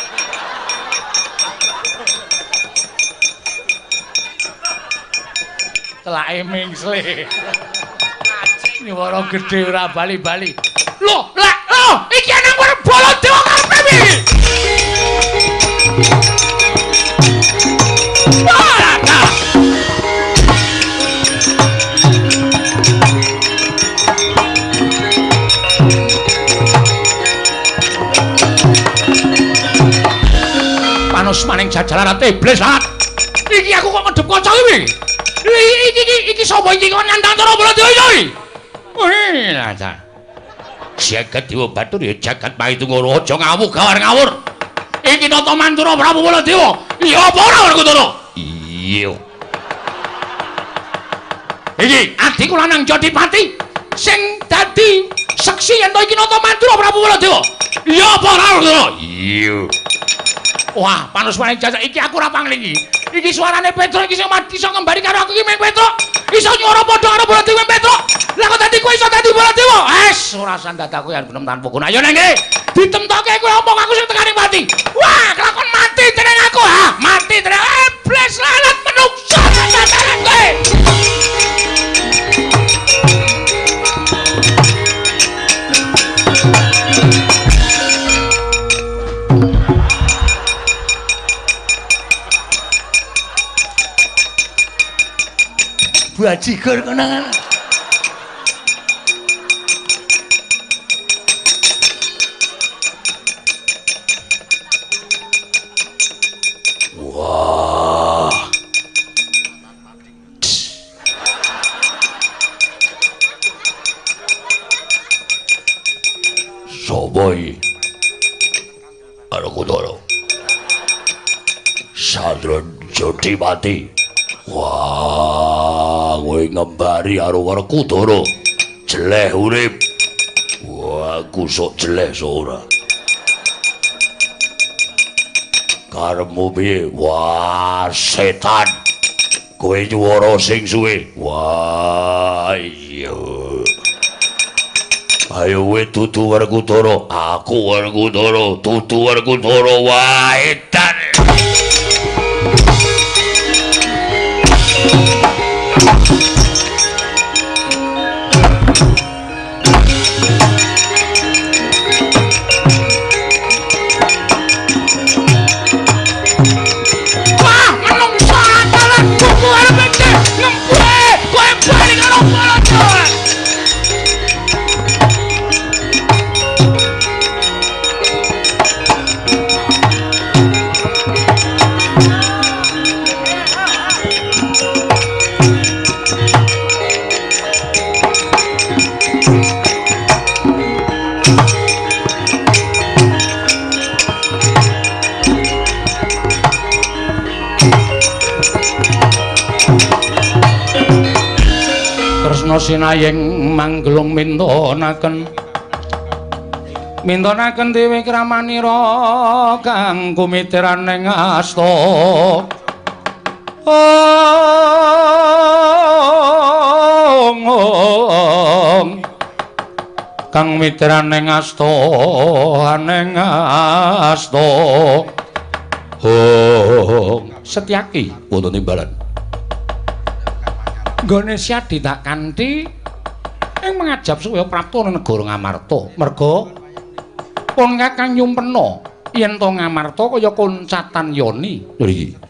Telake mingsle. Nyuwara gedhe ora bali-bali. Lho, lek lho, iki nang Baladewa karepe piye? Wah, Panus maning jajalaran iblis lat. Iki aku kok ngedep kaca iki. Iki iki sapa iki kok nandang cara Baladewa iki? Wih, lah. Jagat Dewa Bathara ya jagat Maitungara, aja ngawur gawar ngawur. Iki Nata Mandura Prabu Baladewa. Iya apa ora Werkudara? Iya. Iki adhiku lanang Jodipati sing dadi seksi yen to iki Nata Mandura Prabu Baladewa. Iya apa ora Werkudara? Iya. Wah, panus maning jajak iki aku ora panglingi. Iki suarane Petruk iki sing iso ngembari karo aku iki meng Petruk. Iso nyuwara padha karo Baladewa Petruk. Lah kok dadi kowe iso dadi Baladewa? Wes, ora sandadaku yen gunem tanpa guna. Ayo nang kene. Ditemtoke kowe omong aku sing tekane mati. Wah, kelakon mati teneng aku ha. Mati teneng. Iblis lalat menungso tenan kowe. Bajigur konangan. Wah. Sopo iki? Werkudara. Sadron Jodipati. Wah, kowe ngembari karo Werkudara. Jeleh urip. Wah, aku sok jeleh sok ora. Karepmu piye? Wah, setan. Kowe nyuwara sing suwe. Wah, iya. Ayo kowe dudu Werkudara, aku Werkudara, dudu Werkudara wae edan. Wah, menungso akalan kuku arep iki ngempe, kowe bali karo Baladewa. Kresna sinayeng manggelung mintonaken mintonaken dewi kramanira kang kumitiran ing asta. Ong kang mitiran ing asta aning asta. Ong Setyaki wonten timbalan. Nggone Syadi tak kanthi ing mangajab supaya prapta negara Ngamarta. Merga pun Kakang nyumpena yen to Ngamarta kaya koncatan yoni. Nggih.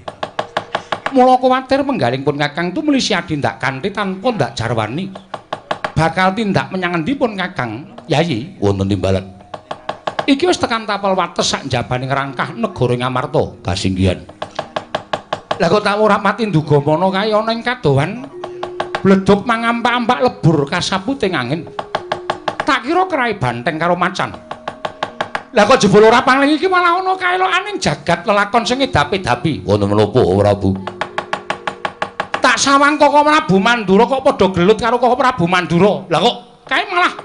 Mula kuwatir penggaling pun Kakang tumuli Syadi ndak kanthi tanpa ndak jarwani. Bakal tindak menyang endi pun Kakang, Yayi? Wonten timbalan. Iki wis tekan tapel wates sak njabaning rangkah negara Ngamarta. Kasinggihan. Lah kok tak ora pati nduga mana kae ana ing kadohan bledug mangampak-ampak lebur kasaputing angin. Tak kira kerai banteng karo macan. Lah kok jebul ora paling iki malah ana kaelokaning jagat lelakon sing edapi-dapi. Wonten menapa Prabu? Tak sawang Koko Prabu Mandura kok padha gelut karo Koko Prabu Mandura. Lah kok kae malah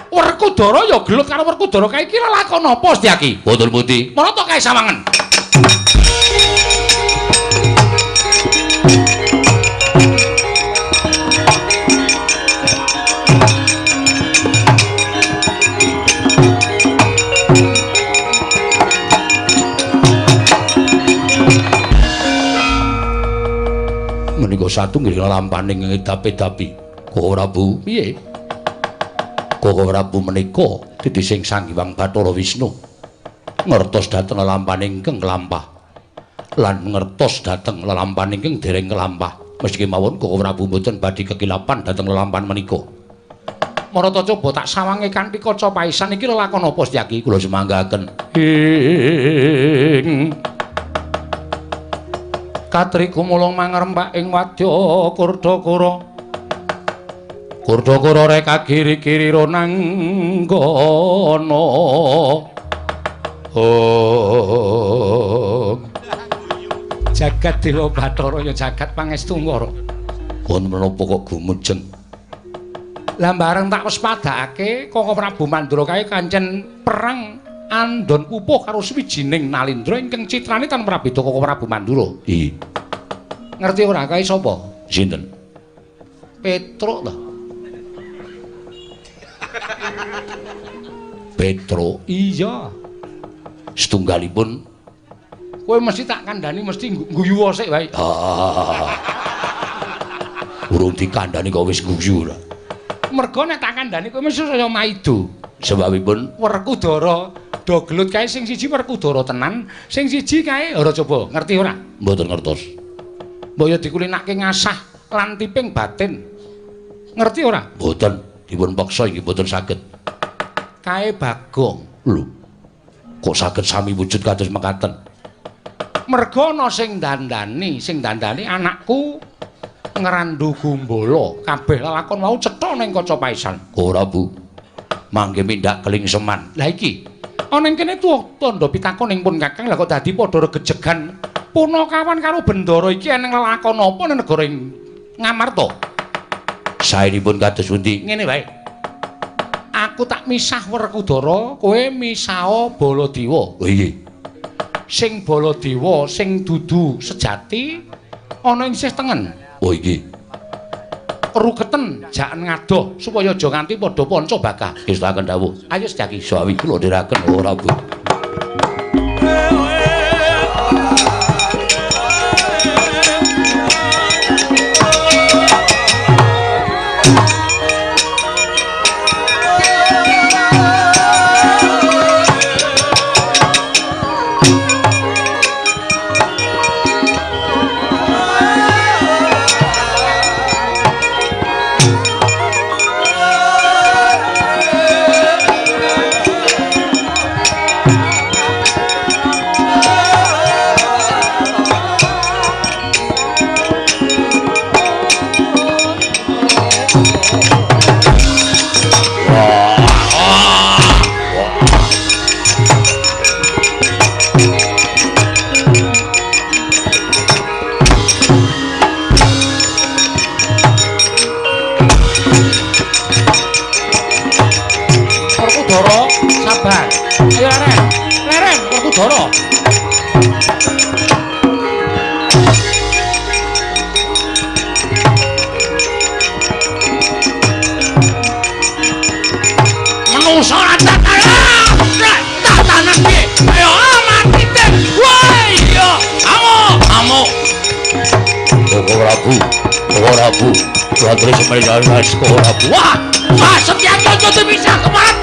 Werkudara ya gelut karo Werkudara kae iki lelakon apa Setyaki? Wonten pundi? Marata kae sawangen. Menika satunggiling lelampaning ngedapi-dapi. Koko Prabu, piye? Koko Prabu menika titising Sang Hyang Bathara Wisnu. Ngertos dhateng lelampaning ingkang kelampah lan ngertos dhateng lelampahan ingkang dereng kelampah. Meski mawon Koko Prabu mboten badhe kekilapan dhateng lelampahan menika. Marata coba tak sawange kanthi kaca paisan iki lelakon apa Setyaki? Kula sumanggaken. Ing Katri gumulung mangrempak ing wadya Kurdakara. Kurdakara reka kiri-kiri ronanggana. Oh. Jagat Dewa Bathara ya jagat pangestu ngara. Kon menapa kok gumujeng? Lah bareng tak wespadakake Koko Prabu Mandura kae kancen perang andon pupuh karo swijining Nalindra ingkang citrane tan prabeda Koko Prabu Mandura. Iya. Ngerti ora kae sapa? Sinten? Petruk ta. Petruk? Iya. Setunggalipun kowe mesti tak kandhani mesti guyu sik wae. Ah. Urung dikandhani kok wis guyu ora. Mergo nek tak kandhani kowe mesti saya maido. Sebabipun Werkudara do gelut kae sing siji Werkudara tenan, sing siji kae ora coba ngerti ora? Mboten ngertos. Mbok ya dikulinake ngasah lan tiping batin. Ngerti ora? Mboten, dipun peksa inggih mboten saged. Kae Bagong. Lho. Kok saged sami wujud kados mekaten? Mergo ana sing dandani anakku Ngrandu Gumbala. Kabeh lelakon wau cetha ning kaca paisan. Ora, Bu. Mangke mindak kelingseman. Lah iki ana ing kene tuwa tandha pitakon ing pun Kakang, lah kok dadi padha regejegan punakawan karo Bendara iki eneng lelakon apa ning negara Ngamarta? Saenipun kados pundi? Ngene wae. Aku tak misah Werkudara, kowe misah Baladewa. Oh iya. Sing Baladewa sing dudu sejati ana ing sisih tengen. Oh iki. Ruketen jaken ngadoh supaya aja nganti padha panca bakah. Ngestakaken dawuh. Ayo Setyaki. Sawi kula dherekaken Prabu. Sabar. Ayo leren. Leren Werkudara. Menungso ora tatanan piye? Ayo mati ten. Wah iya, amuk, amuk. Koko Prabu, Koko Prabu, Ratri Semejar Koko Prabu. Wah, wah Setyaki aja dipisah kemat.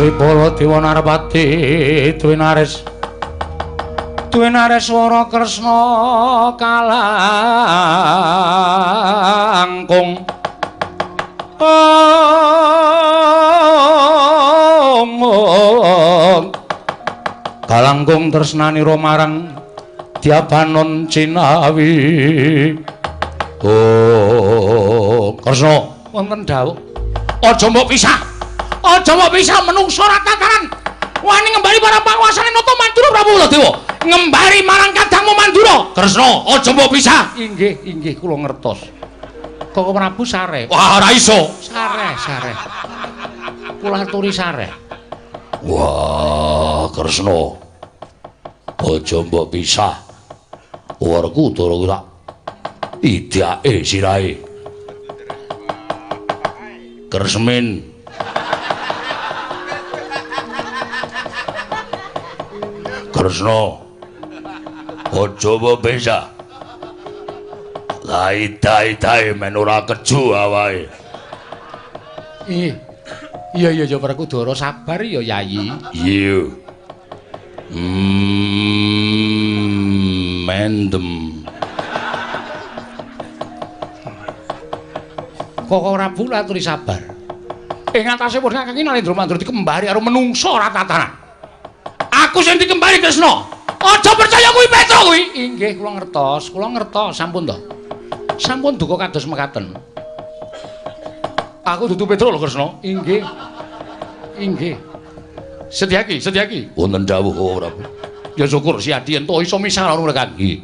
Tripala Dewa Narpati Dwinares Dwinareswara Kresna kalangkung om kalangkung tresnanira marang Dyabanon Cinawi. Oh Kresna wonten dawuh aja mbok pisah. Aja mbok pisah menungso ora tataran. Wani ngembali marang panguasane Nata Mandura Prabu Baladewa. Ngembali marang kadangmu Mandura. Kresna, aja mbok pisah. Inggih, inggih kula ngertos. Koko Prabu sare. Wah, ora iso. Sare, sare. Kula aturi sare. Wah, Kresna. Aja mbok pisah. Werkudara kuwi tak idake sirahe. Kresmin. Kresna aja mbok pisah. Lai-dai-dai men ora keju awake. Iya. Iya iya ya Werkudara sabar ya Yayi. Iya. Mendem. Koko Prabu aturi sabar. Ing atase pun Kakang Nalendra Mandura dikembari karo menungso ora tatanan. Aku sing dikembari Kresna. Aja percaya kuwi Petro kuwi. Inggih kula ngertos, kula ngertos sampun to. Sampun duka kados mekaten. Aku dudu Petro lho Kresna. Inggih. Inggih. Setyaki, Setyaki. Wonten dawuh Koko Prabu. Ya syukur si Adi ento iso misah karo mereka. Nggih.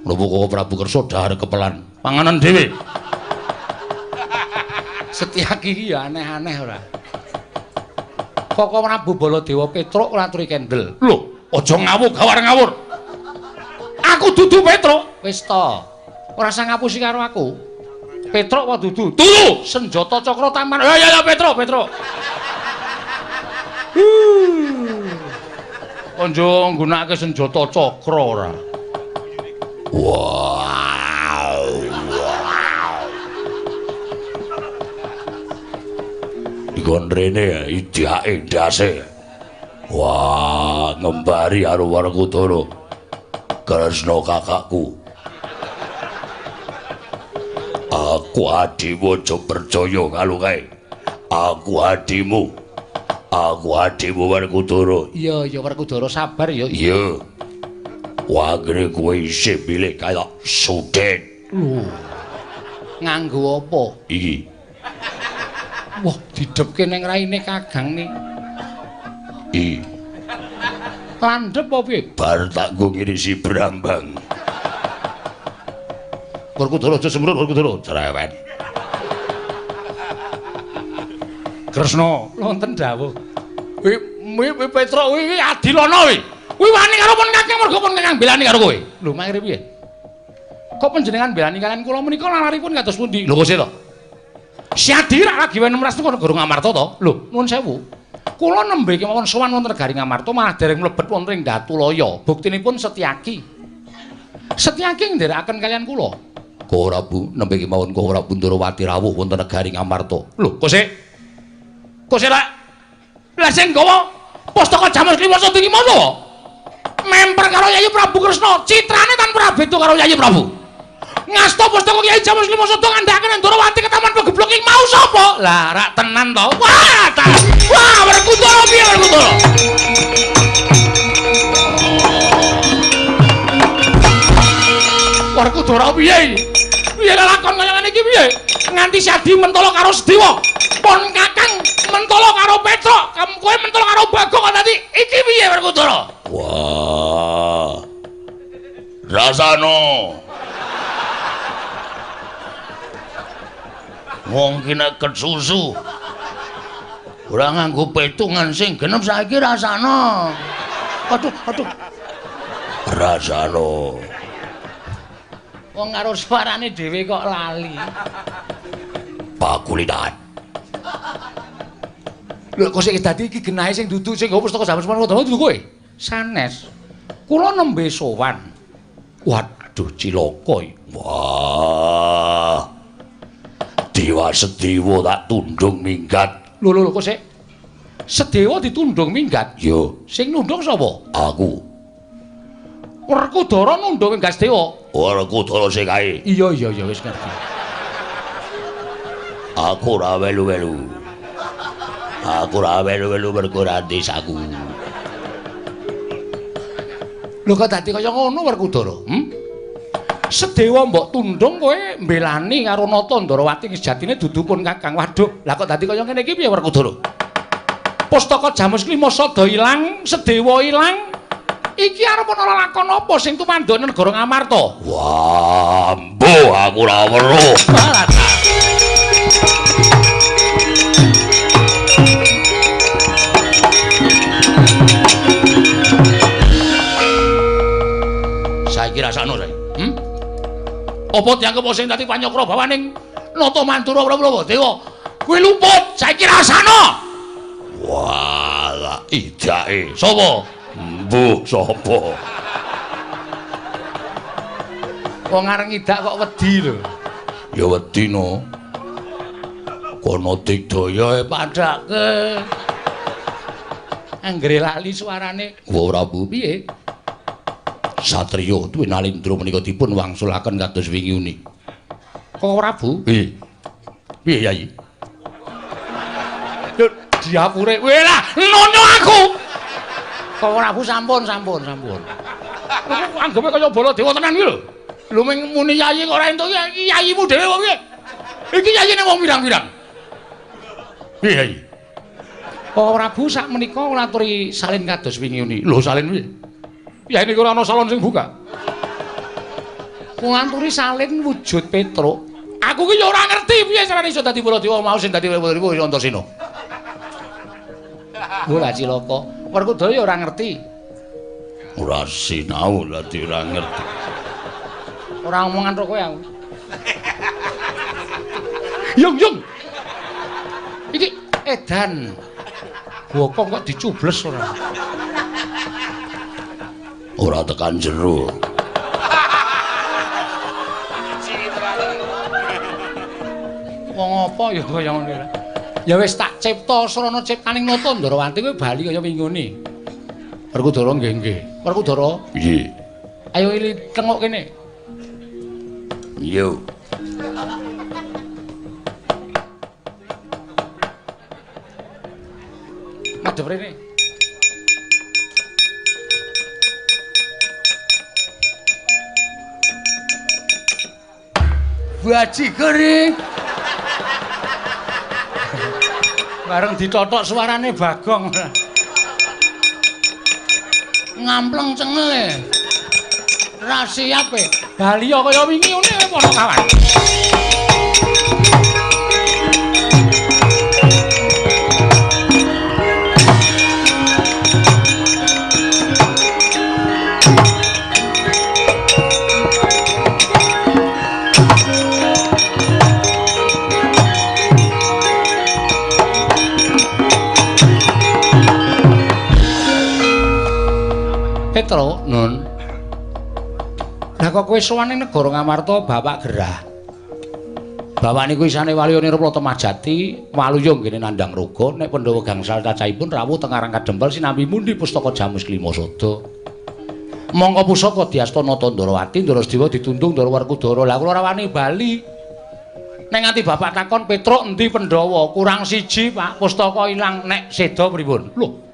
Menapa Koko Prabu kersa dhahar kepelan panganan dhewe. Setyaki iki ya aneh-aneh ora. Koko Prabu Baladewa Petruk ora aturi kendel. Lho, aja ngawur gawar ngawur. Aku dudu Petruk. Wis to. Ora usah ngapusi karo aku. Petruk apa dudu? Dudu! Senjata cakra taman. Ya ya ya Petruk, Petruk. Konjo nggunakake senjata cakra ora? Wow. Wow. Dikon rene idake ndase. Wah, ngembari karo Werkudara. Kresna kakakku. Aku adimu aja percaya karo kae. Aku adimu. Aku adimu Werkudara. Iya, iya Werkudara sabar ya. Iya. Wagre kowe isih milih kaya sudet. Lho. Nganggo apa? Iki. Wah, didhepke ning raine Kakang nih. Iki. Landhep apa piye? Bar tak nggo ngirisi brambang. Werkudara aja semrut Werkudara, cerewet. Kresna, wonten dawuh. Kuwi kuwi Petruk kuwi adilana kuwi. Kuwi wani karo pun Kakang mergo pun Kakang belani karo kowe. Lho, mangre piye? Kok panjenengan belani kalian kula menika lalaripun kados pundi? Lho kok sih to? Si Adi rak lagi wene mras negara Ngamarta to? Lho, nuwun sewu. Kula nembe kemawon sowan wonten negari Ngamarta malah dereng mlebet wonten ing Datulaya. Buktinipun Setyaki. Setyaki nderekaken kalian kula. Kok Prabu nembe kemawon Kok Prabu Ndorowati rawuh wonten negari Ngamarta. Lho, kok sik? Kok sik lak? Lah sing nggawa pustaka Jamus Klima Sati mau memper karo Yayi Prabu Kresna, citrane tanpa beda karo Yayi Prabu. Ngasta pustaka Kyai Jamus Klima Sada ngandhakaken Ndorowati ketaman pegeblok ing mau sapa? Lah rak tenan to. Wah, ta. Wah, Werkudara piye Werkudara? Werkudara piye iki? Piye lakon kaya ngene iki piye? Nganti Sadi mentolo karo Sedewa. Pon Kakang mentolo karo Petruk, kowe mentolo karo Bagong kok dadi iki piye Werkudara? Wah. Rasano. Wong ki nek kesusu ora nganggo petungan sing genep saiki rasane. Aduh, aduh. Rasane. Wong karo suarane dhewe kok lali. Pakulitan. Lho kok sik dadi iki genahe sing dudu sing nggawa pustaka Jamus Manwa dudu kowe? Sanes. Kula nembe sowan. Waduh cilaka iki. Wah. Dewa Sedewa tak tundung minggat. Lho lho kok sik? Sedewa ditundung minggat? Iya. Sing nundung sapa? Aku. Werkudara nundung minggat Sedewa. Werkudara sing kae. Iya iya iya wis ngerti. Aku ora welu-welu. Aku ora welu-welu mergo ora desaku. Lho kok dadi kaya ngono Werkudara? Hm? Sedewa mbok tundung kowe mbelani karo Nata Ndorowati sejatine dudu pun Kakang. Waduh, lah kok dadi kaya ngene iki piye Werkudara? Pustaka Jamus Klima Sada ilang, Sedewa ilang. Iki arep ana lakon apa sing tumandhane negara Ngamarta? Wah, mbuh aku ora weruh. Saiki rasakno saiki. Hmm? Apa dianggep sing dadi panyokra bawaning Nata Mandura Prabu Dewa? Kuwi luput, saiki rasano. Walah, idake. Sapa? Mbuh sapa? Wong areng ngidak kok wedi lho. Ya wedi no. Kono digdaya padake. Anggere lali suarane. Wa Prabu piye? Satriya Dwi Nalindra menika dipun wangsulaken kados wingi uni. Kok Prabu? Piye? Piye Yayi? Lho diapure. Weh lah, nonyo aku. Kok Prabu sampun, sampun, sampun. Aku anggepe kaya Baladewa tenan iki lho. Lho ming muni yayi kok ora entuk iki yayimu dhewe kok piye? Iki yayine wong pirang-pirang. Piye Yayi? Kok Prabu sak menika nglaturi salin kados wingi uni. Lho salin piye? Ya ini ora ana salon sing buka. Nganturi salin wujud Petruk. Aku ki ya ora ngerti piye carane iso dadi Baladewa mau sing dadi Baladewa Antasena. Ora cilaka. Werkudara ya ora ngerti. Ora sinau dadi ora ngerti. Ora omongan ro kowe aku. Yung yung. Iki edan. Bokong kok dicubles ora. Ora tekan jero. Wong apa ya kaya ngene. Ya wis tak cipta srana ciptaning nata Ndrawati kowe bali kaya wingune. Werkudara nggih nggih. Werkudara? Nggih. Ayo ili tengok kene. Yo. Madhep rene. Bajigur iki. Bareng ditotok suarane Bagong. Ngampleng cengele. Ra siap e. Bali kaya wingi ngene para kawan. Petro, Nun. Lah kok kowe sowan ning negara Ngamarta bapak gerah. Bapak niku isane Waluya Nirpala Temajati, Waluya nggene nandhang roga, nek Pandhawa gangsal cacahipun rawuh teng Karang Kadempel sinambi mundi pustaka Jamus Klima Sada. Mongko pusaka diasta Nata Ndrawati, Ndrasdewa ditundung Ndara Werkudara. Lah kula ora wani bali. Nek nganti bapak takon Petruk endi Pandhawa, kurang siji Pak, pustaka ilang nek seda pripun? Lho.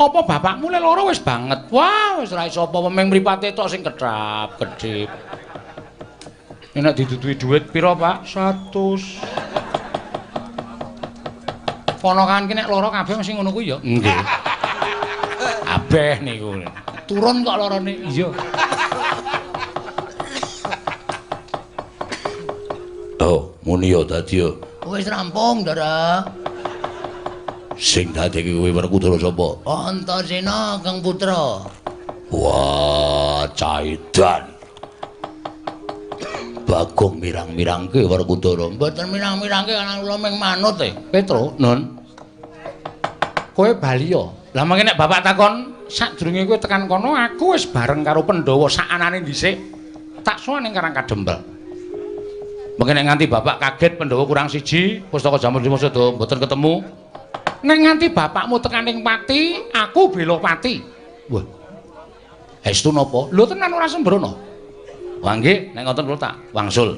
Apa bapakmu le loro wis banget. Wah, wis ora iso apa meng mripate tok sing kedhap kedhip. Nek diduduhi dhuwit pira, Pak? 100. Ponakan ki nek loro kabeh mesti ngono kuwi ya. Nggih. Kabeh niku. Turun kok lorone. Iya. Oh, muni ya dadi ya. Wis rampung, Ndara. Sing dadi kuwi Werkudara sapa? Antasena Kang Putra. Wah, caidan. Bagong mirang-mirangke Werkudara. Mboten mirang-mirangke ana kula mung manut e. Petro, Nun. Kowe bali ya. Lah mangke nek bapak takon sadurunge kowe tekan kono aku wis bareng karo Pandhawa sakanane dhisik. Tak sowan ning Karang Kadempel. Mangke nek nganti bapak kaget Pandhawa kurang siji, pustaka Jamus Lima Sada mboten ketemu. Nek nganti bapakmu tekan ning pati, aku bela pati. Wah. Estu napa? Lho tenan ora sembrono. Wah nggih, nek ngoten kula tak wangsul.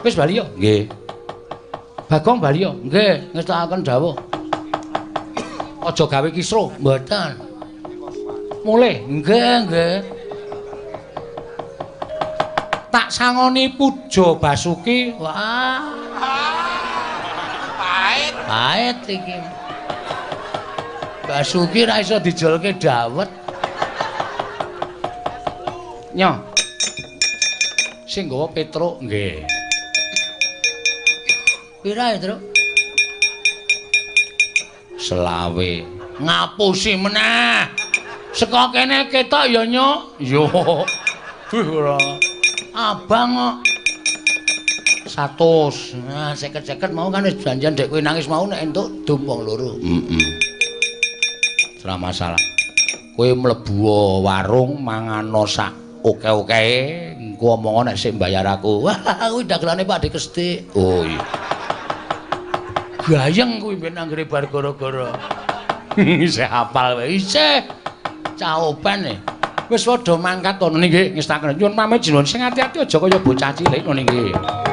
Wis bali ya? Nggih. Bagong bali ya? Nggih, ngestakaken dawuh. Aja gawe kisruh. Mboten. Mulih. Nggih, nggih. Tak sangoni puja Basuki. Wah. Pahit. Pahit iki. Basuki ra iso dijolke dawet. Nyo. Sing nggawa Petruk nggih. Pira ya, Truk? Selawe. Ngapusi meneh. Saka kene ketok ya, Nyo. Yo. Duh ora. Abang kok 100. Nah, 50-50 mau kan wis janjian dek kowe nangis mau nek entuk dum wong loro. Heeh. Ora masalah. Kowe mlebu warung mangano sak oke-oke, engko omong nek sik mbayar aku. Wah, kuwi dagelane Pak Dik Kestik. Oh iya. Gayeng kuwi ben anggere bar gara-gara. Isih hafal wae. Isih. Caoban e. Wis padha mangkat to nggih ngestaken. Nyuwun pamit jenengan sing ati-ati aja kaya bocah cilik ngono nggih. Yeah.